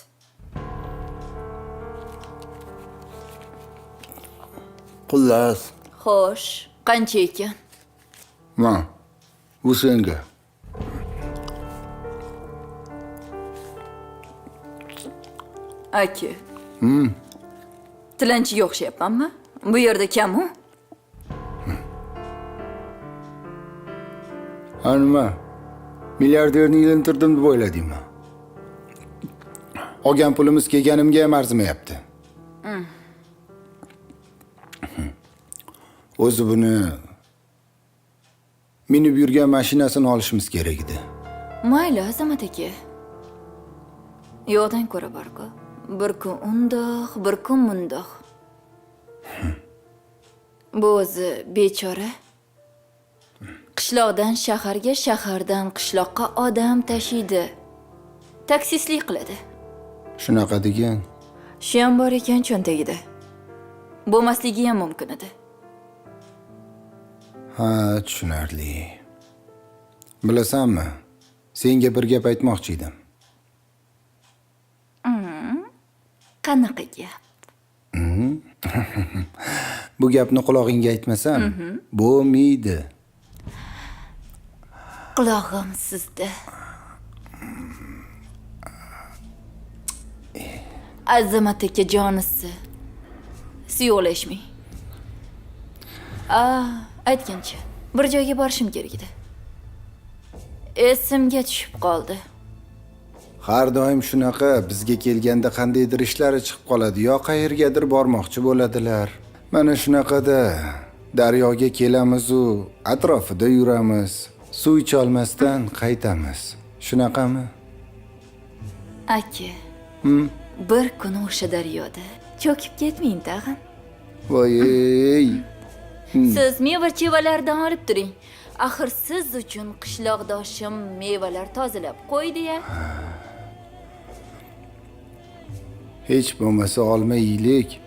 Xullas. Xo'sh, qancha ekan? Ma, bu senga. Aka. Tilanchiga o'xshayapmanmi? Bu yerda kam-u. Ha nima? Milliarderni ilintirdim deb o'yladingmi? Olgan pulimiz kelganimga ham arzimayapti. O'zi buni minib yurgan mashinasini olishimiz kerak edi. Mayli, Azamat aka. Yo'qdan ko'ra bor-ku. Bir kun undoq, bir kun mundoq. Bu o'zi bechora. Qishloqdan shaharga, shahardan qishloqqa odam tashiydi. Taksistlik qiladi. Shunaqa degan. Shu ham bor ekan cho'ntagida. Bo'lmasligi ham mumkin edi. Ha, tushunarli. Bilasanmi, senga bir gap aytmoqchi edim. Qanaqa gap? Bu gapni qulog'ingga aytmasam, bo'lmaydi. Qulog'im sizda. Azamat aka jonisi. Suyuqlashmang. Aytgancha, bir joyga borishim kerak edi. Esimga tushib qoldi. Har doim shunaqa, bizga kelganda qandaydir ishlari chiqib qoladi, yo qayergadir bormoqchi bo'ladilar. Mana shunaqada daryoga kelamiz u, atrofida yuramiz, suv icholmasdan qaytamiz. Shunaqami? Aka, bir kuni o'sha daryoda cho'kib ketmang tag'in. Voy-ey. Siz meva-chevalardan olib turing. Axir siz uchun qishloqdoshim mevalar tozalab qo'ydi-ya. Hech bo'lmasa olma yeylik.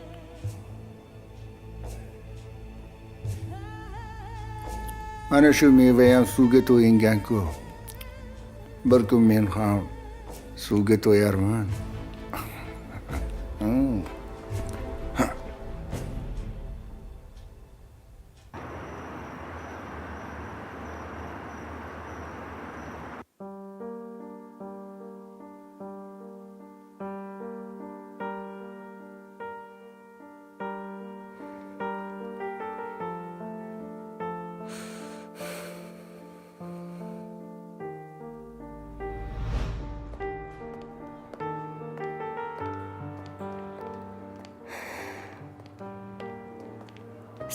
Mana shu meva ham suvga to'yingan-ku. Bir kun men ham suvga to'yarman.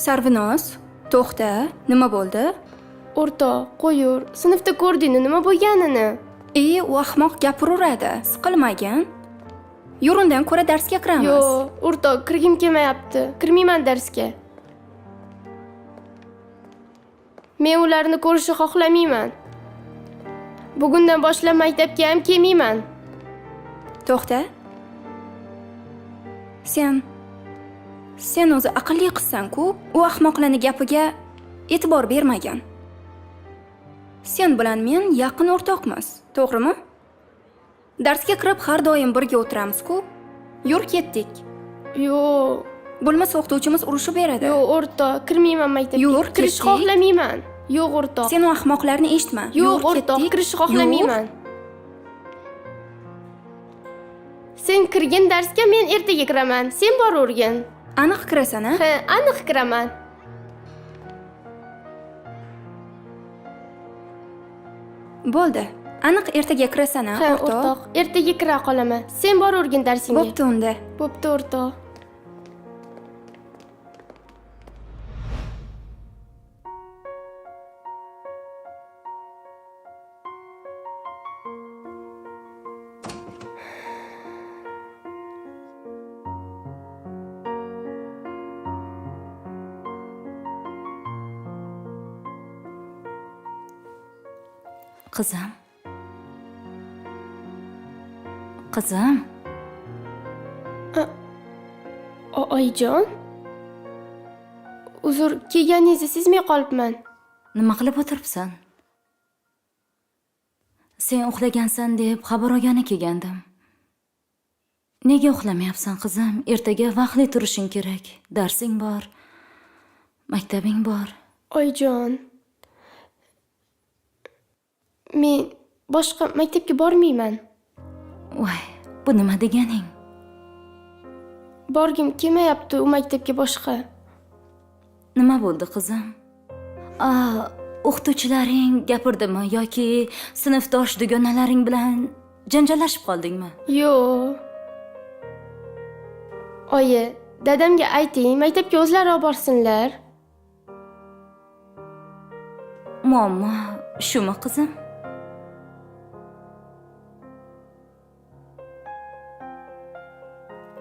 Sarvinoz, to'xta, nima bo'ldi? O'rtoq, qo'yur, sinfda ko'rdingmi nima bo'lganini? U ahmoq gapiraveradi, siqilmagin. Yur, undan ko'ra darsga kiramiz. Yo'q, o'rtoq, kirgim kelmayapti. Kirmayman darsga. Men ularni ko'rishni xohlamayman. Bugundan boshlab maktabga ham kelmayman. To'xta. Sen o'zi aqlli qizsan-ku, u ahmoqlarning gapiga e'tibor bermagan. Sen bilan men yaqin o'rtoqmiz, to'g'rimi? Darsga kirib har doim birga o'tiramiz-ku. Yur, ketdik. Yo'q. Bo'lmasa o'qituvchimiz urishib beradi. Yo'q, o'rtoq, kirmayman maktabga. Yur, kirishni xohlamayman. Yo'q, o'rtoq. Sen u ahmoqlarni eshitma. Yo'q, o'rtoq, kirishni xohlamayman. Sen kirgin darsga, men ertaga kiraman. Sen boravergin. Aniq kirasan, a? Ha, aniq kiraman. Bo'ldi. Aniq ertaga kirasan, a, o'rtoq? Ha, o'rtoq, ertaga kira qolaman. Sen boravergin darsingga. Bo'pti unda. Bo'pti, o'rtoq. Qizim. Qizim. Oyijon. Uzr, kelganingizni sezmay qolibman. Nima qilib o'tiribsan? Sen uxlagansan deb xabar olgani kelgandim. Nega uxlamayapsan, qizim? Ertaga vaqtli turishing kerak. Darsing bor, maktabing bor. Oyijon. Men boshqa maktabga bormayman. Voy, bu nima deganing? Borgim kelmayapti u maktabga boshqa. Nima bo'ldi, qizim? O'qituvchilaring gapirdimi yoki sinfdosh dugonalaring bilan janjallashib qoldingmi? Yo'q. Oyi, dadamga ayting, maktabga o'zlari olib borsinlar. Muammo shumi, qizim?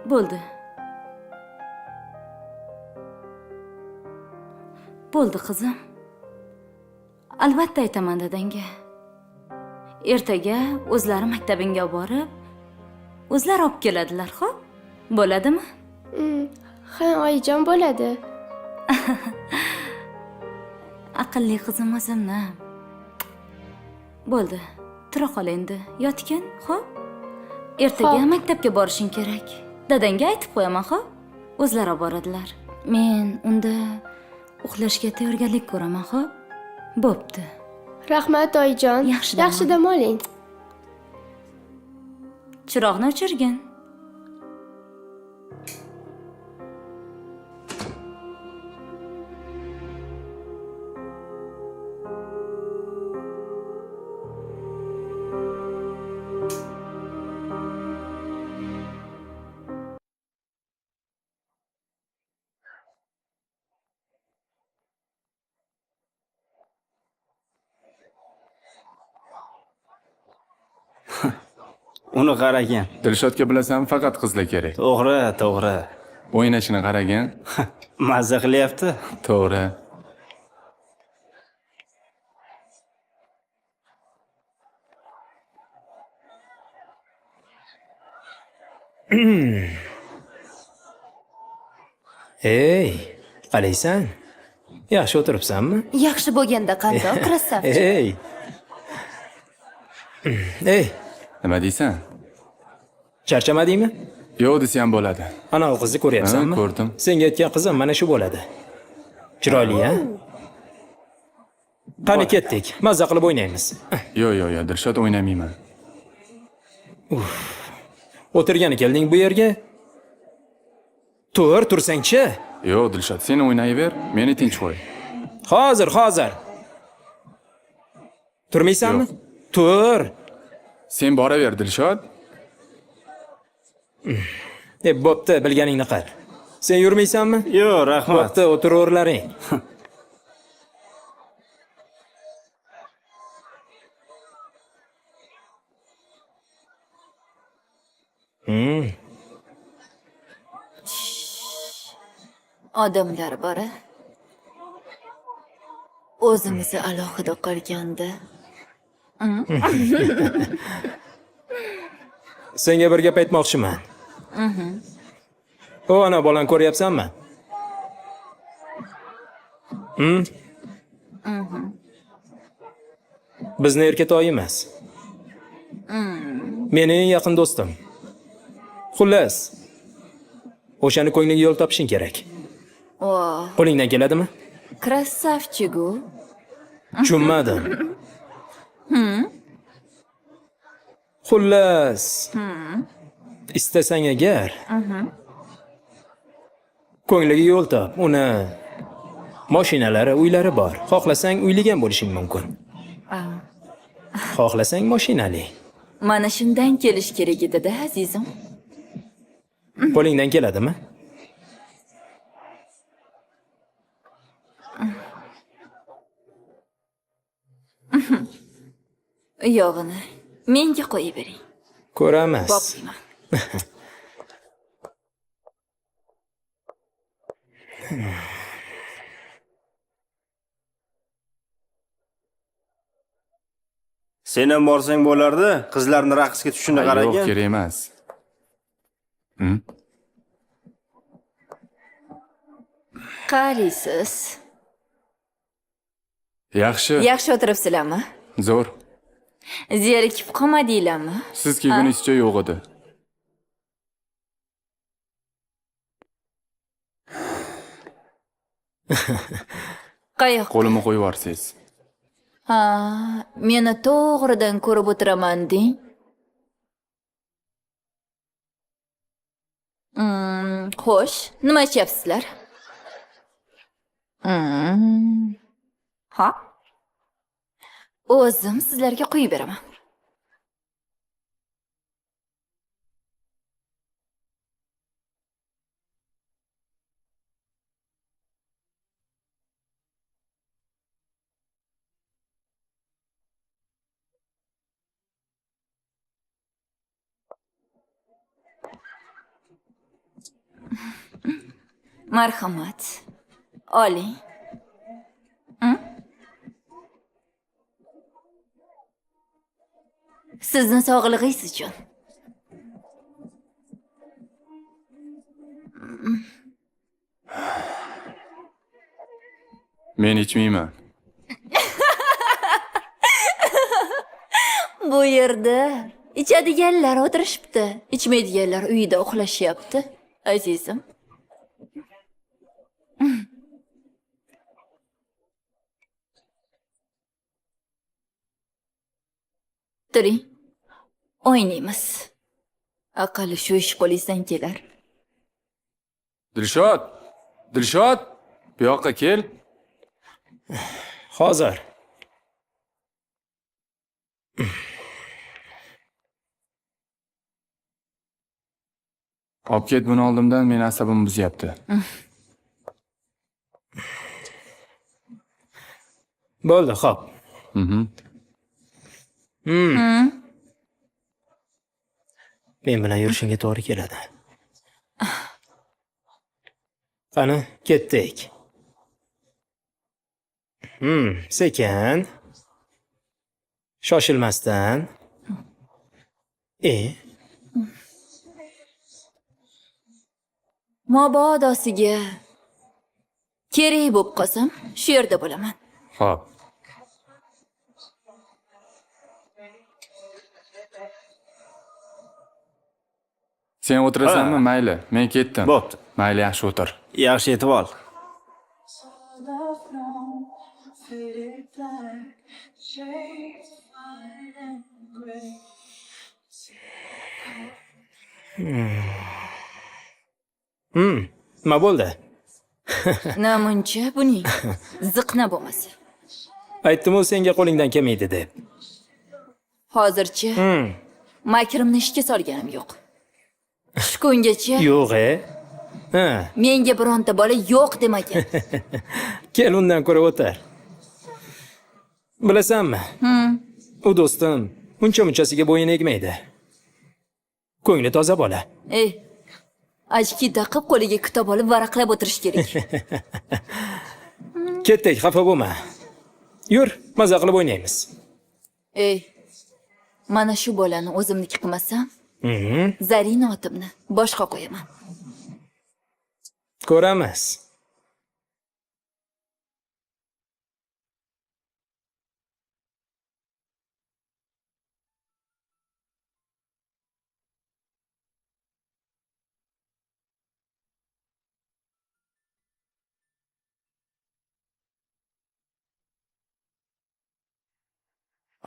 Bo'ldi. Bo'ldi, qizim. Albatta aytaman dadangga. Ertaga o'zlari maktabingga borib, o'zlari olib keladilar, xo'p? Bo'ladimi? Ha, oyijon, bo'ladi. Aqlli qizim o'zimni. Bo'ldi. Tura qol endi. Yotgin, xo'p? Ertaga maktabga borishing kerak. Dadangga aytib qo'yaman, xo'p? O'zlari olib boradilar. Men unda uxlashga tayyorgarlik ko'raman, xo'p? Bo'pti. Rahmat, oyijon. Yaxshi dam oling. Chiroqni o'chirgin. Uni qaragin. Dilshodga bilasan, faqat qizlar kerak. To'g'ri, to'g'ri. O'ynashini qaragin. Mazza qilyapti. To'g'ri. Ey, qalaysan? Yaxshi o'tiribsanmi? Yaxshi bo'lganda qandoq, krassavchik. Ey. Ey, Nima deysan? Charchamadingmi? Yo'q desa ham bo'ladi. Ana u qizni ko'ryapsanmi? Ha, ko'rdim. Senga aytgan qizim mana shu bo'ladi. Chiroyli, a? Qani ketdik. Mazza qilib o'ynaymiz. Yo'q, yo'q, yo'q, Dilshod o'ynamayman. Uf. O'tirgani kelding bu yerga. Tur, tursangchi. Yo'q, Dilshod, sen o'ynayver, meni tinch qo'y. Hozir, hozir. Turmaysanmi? Tur. Sen boraver, Dilshod. Bo'pti, bilganingni qil. Sen yurmaysanmi? Yo'q, rahmat. Bo'pti, o'tiraverlaring. Odamlar bor-a? O'zimizni alohida qolganda. Senga bir gap aytmoqchiman. O, ana bolani ko'ryapsanmi? Bizni erkatoy emas. Meni eng yaqin do'stim. Xullas, o'shani ko'ngliga yo'l topishing kerak. Qo'lingdan keladimi? Krassavchik-u. Tushunmadim. Xullas, istasang agar ko'ngliga yo'l top. Uni mashinalari, uylari bor. Xohlasang uyligan bo'lishing mumkin. Xohlasang mashinali. Mana shundan kelish kerak edi-da, azizim. Qo'lingdan keladimi? Yo'g'ini menga qo'yib bering. Ko'ramiz. Boplayman. Sen ham borsang bo'lardi, qizlarni raqsga tushishini qaragin. Yo'q, kerak emas. Qaraysiz. Yaxshi. Yaxshi o'tiribsizlarmi? Zo'r. Zerikib qolmadinglarmi? Siz kelguningizcha yo'q edi. Qayoqqa? Qo'limni qo'yib yuborsangiz. Ha, meni to'g'ridan ko'rib o'tiraman deng. Xo'sh, nima ichyapsizlar? Ha? O'zim sizlarga quyib beraman. Marhamat. Oling. Sizni sog'lig'ingiz uchun. Men ichmayman. Bu yerda ichadiganlar o'tirishibdi, ichmaydiganlar uyida uxlashyapti, azizim. Turing, o'ynaymiz. Aqalli shu ish qo'lingizdan kelar. Dilshod, Dilshod, bu yoqqa kel. Hozir. Olib ket buni oldimdan, meni asabim buzyapti. Bo'ldi, xo'p. Men bilan yurishingga to'g'ri keladi. Qani, ketdik. Sekin. Shoshilmasdan. Mabodosiga kerak bo'lib qolsam, shu yerda bo'laman. Xo'p. Sen o'tirasanmi? Mayli, men ketdim. Bo'pti. Mayli, yaxshi o'tir. Yaxshi yetib ol. Nima bo'ldi? Namuncha buning ziqna bo'lmasa. Aytdim-u senga qo'lingdan kelmaydi deb. Hozircha makrimni ishga solganim yo'q. Shu kungacha Yo'q, Ha. Menga bironta bola yo'q demagan. Kel undan ko'ra o'tir. Bilasanmi? U do'stim uncha-munchasiga bo'yin egmaydi. Ko'ngli toza bola. Ey, ochki taqib qo'liga kitob olib varaqlab o'tirish kerak. Ketdik, xafa bo'lma. Yur, maza qilib o'ynaymiz. Ey, mana shu bolani o'zimniki qilmasam, Zarina otimni boshqa qo'yaman. Ko'ramiz.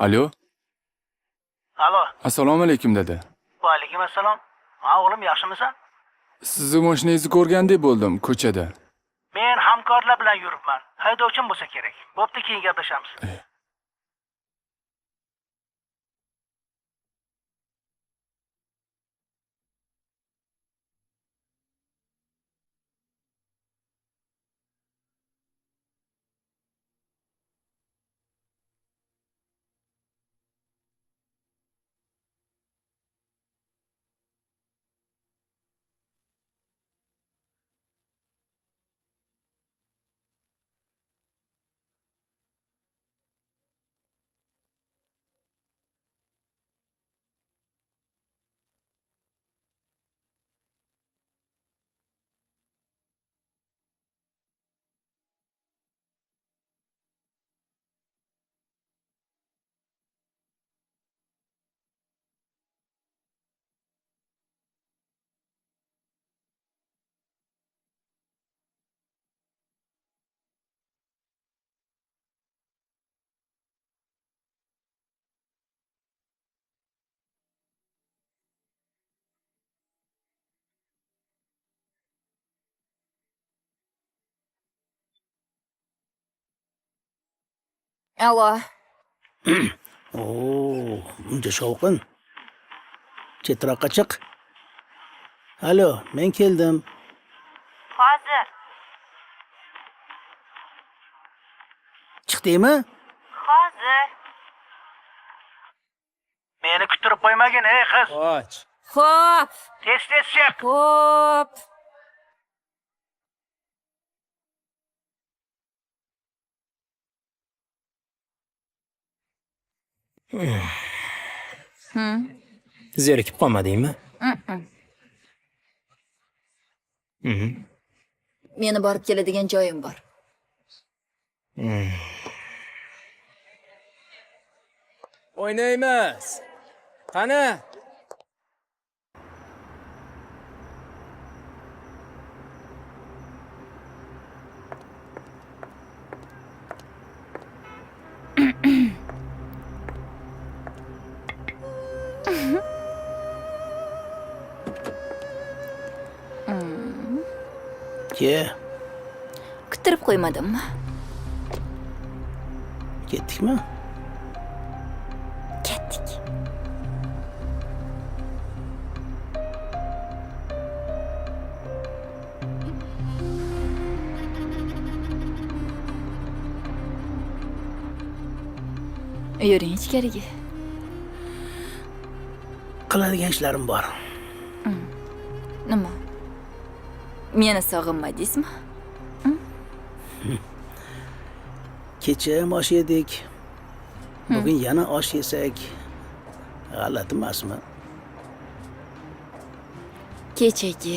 Alo. Alo. Assalomu alaykum dada. Va alaykum assalom. Ha o'g'lim, yaxshimisan? Sizni mashinangizni ko'rgandek bo'ldim ko'chada. Men hamkorlar bilan yuribman. Haydovchim bo'lsa kerak. Bo'pti, keyin gaplashamiz. Alo. Oo, buncha shovqin. Chetroqqa chiq. Alo, men keldim. Hozir. Chiqdingmi? Hozir. Meni kuttirib qo'ymagin, ey qiz. Och. Xo'p. Tez-tez chiq. Xo'p. Zerikib qolmadingmi? Meni borib keladigan joyim bor. O'ynaymiz. Qani? Ke. Kuttirib qo'ymadimmi? Ketdikmi? Ketdik. Yuring ichkariga. Qiladigan ishlarim bor. Nima? Meni sog'inmadingizmi? Kecha ham osh yedik. Bugun yana osh yesak g'alati emasmi? Kechagi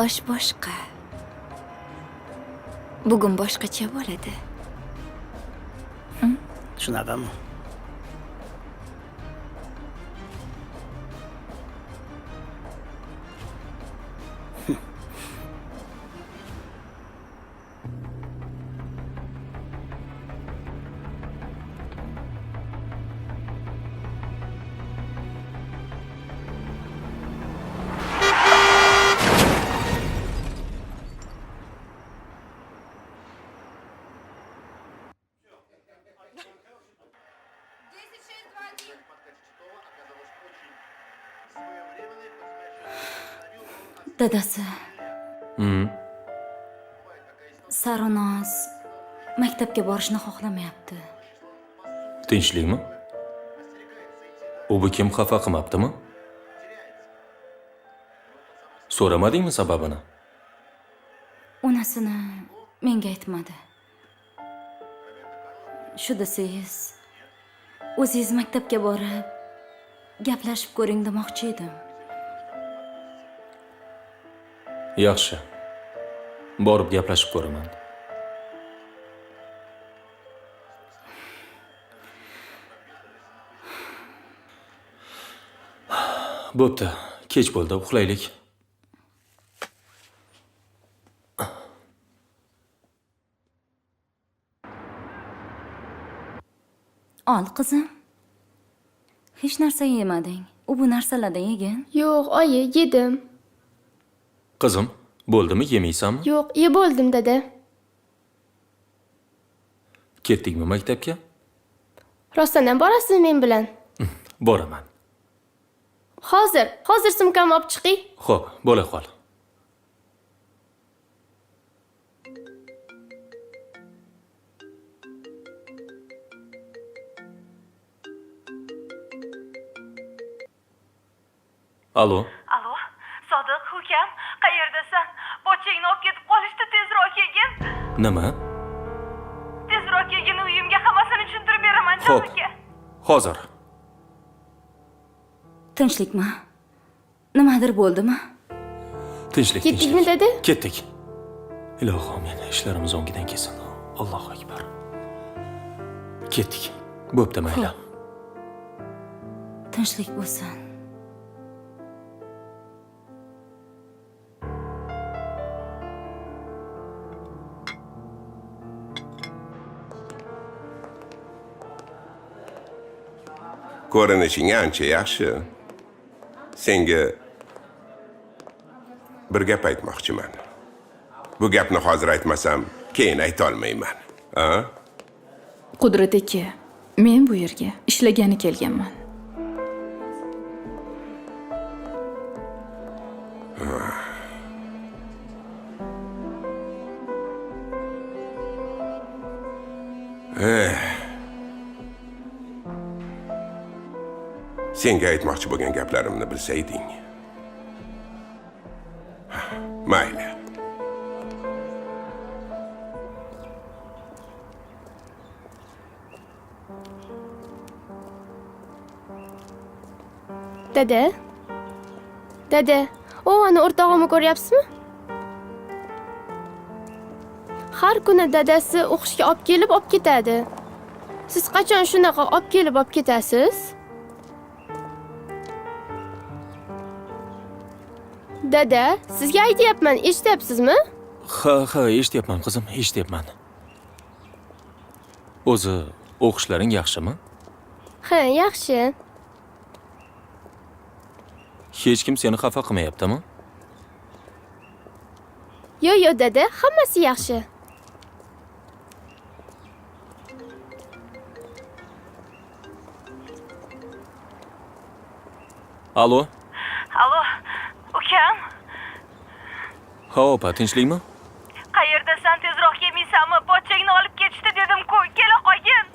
osh boshqa. Bugun boshqacha bo'ladi. Shunaqami? Dadasi. Sarvinoz maktabga borishni xohlamayapti. Tinchlikmi? U bu kim xafa qilmabdimi? So'ramadingmi sababini? Unasini menga aytmadi. Shu desangiz, o'zingiz maktabga borib gaplashib ko'ring demoqchi edim. Yaxshi. Borib gaplashib ko'raman. Bo'pti, kech bo'ldi, uxlaylik. Ol qizim. Hech narsa yemading. U bu narsalardan yegin. Yo'q, oyi, yedim. Qizim, bo'ldimi, yemaysanmi? Yo'q, yeb bo'ldim, dada. Ketdikmi maktabga? Rostdan ham borasizmi men bilan? Boraman. Hozir, hozir sumkamni olib chiqing. Xo'p, bo'la qol. Alo. Alo, Sodiq ukam, qayerdasan? Pochchangni olib ketib qolishdi, tezroq kelgin. Nima? Tezroq kelgin uyimga, hammasini tushuntirib beraman, jon uka. Hozir. Tinchlikmi? Nimadir bo'ldimi? Tinchlik. Ketdikmi, dada? Ketdik. Ilohi amin, ishlarimiz o'ngidan kelsin. Allohu akbar. Ketdik. Bo'pti, mayli. Tinchlik bo'lsin. Ko'rinishing ancha yaxshi. Senga bir gap aytmoqchiman. Bu gapni hozir aytmasam, keyin ayta olmayman. A? Qudrat aka, men bu yerga ishlagani kelganman. Senga aytmoqchi bo'lgan gaplarimni bilsayding. Mayli. Dada. Dada, o ana o'rtog'imni ko'ryapsizmi? Har kuni dadasi o'qishga olib kelib olib ketadi. Siz qachon shunaqa olib kelib olib ketasiz? Dada, sizga aytyapman, eshityapsizmi? Ha, ha, eshityapman qizim, eshityapman. O'zi o'qishlaring yaxshimi? Ha, yaxshi. Hech kim seni xafa qilmayaptimi? Yo'q, yo'q, dada, hammasi yaxshi. Alo. Alo, ukam. Ha, opa, tinchlikmi? Qayerdasan, tezroq kelmaysanmi? Pochchangni olib ketishdi dedim-ku, kela qolgin.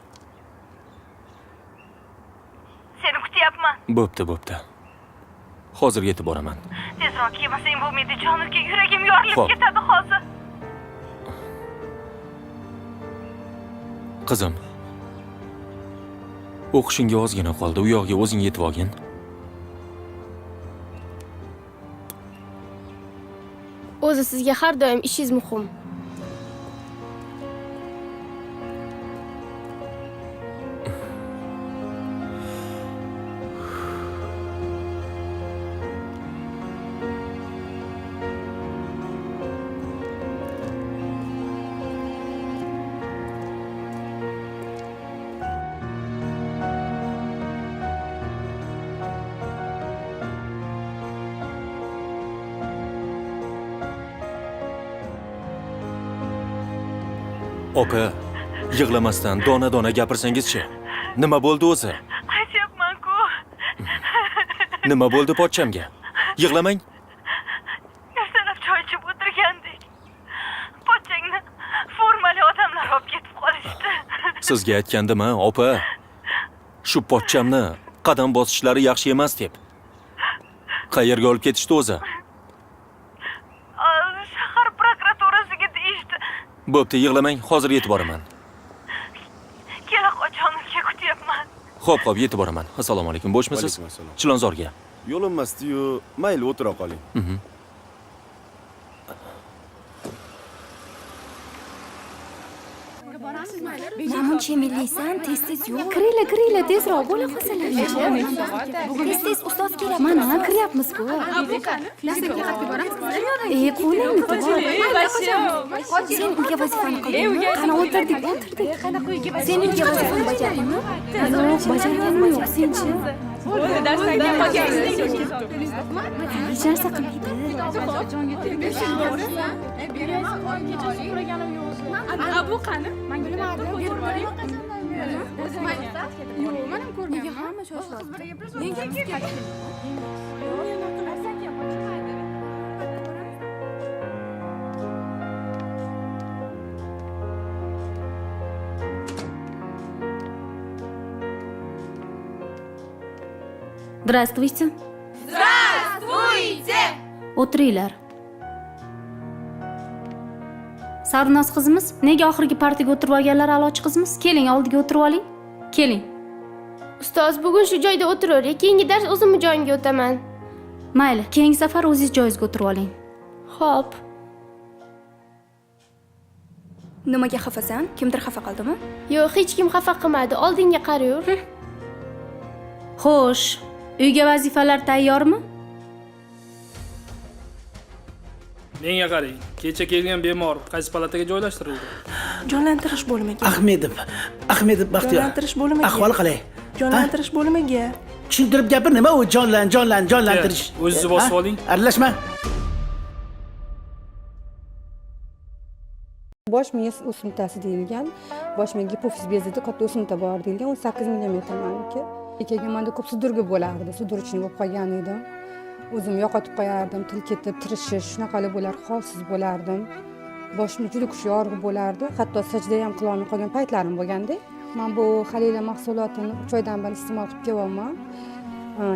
Seni kutyapman. Bo'pti, bo'pti. Hozir yetib boraman. Tezroq kelmasang bo'lmaydi, jon uka, yuragim yorilib ketadi hozir. Qizim, o'qishingga ozgina qoldi, u yog'iga o'zing yetib olgin. O'zi sizga har doim ishingiz muhim. Opa, yig'lamasdan dona-dona gapirsangizchi. Nima bo'ldi o'zi? Aytyapman-ku. Nima bo'ldi pochchamga? Yig'lamang. Ertalab choy ichib o'tirgandik. Pochchangni formali odamlar olib ketib qolishdi. Sizga aytgandim-a, opa. Shu pochchamni qadam bosishlari yaxshi emas deb. Qayerga olib ketishdi o'zi? Shahar prokuraturasiga deyishdi. Bo'pti, yig'lamang, hozir yetib boraman. Kela qachon uka, kutyapman. Xo'p, xo'p, yetib boraman. Assalomu alaykum. Bo'shmisiz? Chilonzorga. Yo'linmasdi-yu, mayli o'tira qoling. Namuncha milliysan, tez-tez yo'q. Kiringlar, kiringlar, tezroq bo'la qolsalar. Tez-tez ustoz kelyapti. Mana kiryapmiz-ku. Qo'lingni bor. Sen uyga vazifani qildingmi? Qani o'tirdik, o'tirdik. Sen uyga vazifani bajardingmi? Yo'q, bajarganim yo'q, senchi? Bo'ldi, darsdan keyin qolgansiz. Hech narsa qilmaydi. Bu qani? Здравствуйте. Здравствуйте. O'tiringlar. Sarvinoz qizimiz, nega oxirgi partiyaga o'tirib olganlar a'lochi qizimiz? Keling, oldiga o'tirib oling. Keling. Ustoz, bugun shu joyda o'tiravering, keyingi dars o'zimni joyimga o'taman. Mayli, keyingi safar o'zingiz joyingizga o'tirib oling. Xo'p. Nimaga xafasan? Kimdir xafa qildimi? Yo'q, hech kim xafa qilmadi. Oldinga qarayver. Xo'sh, uyga vazifalar tayyormi? Menga qarang, kecha kelgan bemor qaysi palataga joylashtirildi? Jonlantirish bo'limiga. Ahmedov Baxtiyor. Jonlantirish bo'limiga. Ahvoli qalay? Jonlantirish bo'limiga. Tushuntirib gapir, nima u jonlantirish? O'zingiz bosib oling. Aralashma. Bosh miya o'simtasi deyilgan, bosh miya gipofiz bezida katta o'simta bor deyilgan, 18 mm maniki. Keyin menda ko'p sudurga bo'lardi, sudurchini bo'lib qolgan edim. O'zim yo'qotib qo'yardim, til ketib, tirishish, shunaqali bo'lar, holsiz bo'lardim. Boshim juda kuchli og'riq bo'lardi, hatto sajda ham qila olmay qolgan paytlarim bo'lganda. Men bu Halila mahsulotini 3 oydan beri iste'mol qilib kelyapman.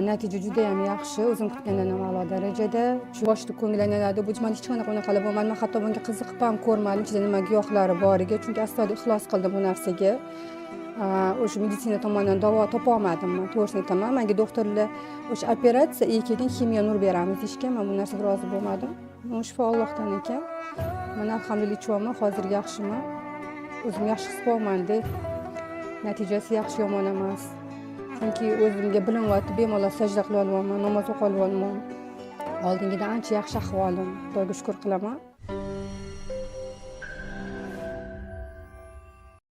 Natija juda ham yaxshi, o'zim kutgandan ham a'lo darajada. Boshda ko'ngillanadi, bu men hech qanaqa unaqalar bo'lmadi. Men hatto bunga qiziqib ham ko'rmadim, ichida nima giyohlari boriga, chunki astoydil ixlos qildim bu narsaga. O'sha meditsina tomonidan davo topa olmadim men, to'g'risini aytaman. Menga doktorlar o'sha operatsiya, keyin ximiya nur beramiz deyishgan, men bu narsaga rozi bo'lmadim. Shifo Allohdan ekan. Men alhamdulillah ichyapman, hozir yaxshiman. O'zim yaxshi his qilyapman-da. Natijasi yaxshi, yomon emas. Chunki o'zimga bilinyapti, bemalol sajda qila olyapman, namoz o'qi olyapman. Oldingidan ancha yaxshi ahvolim. Xudoga shukr qilaman.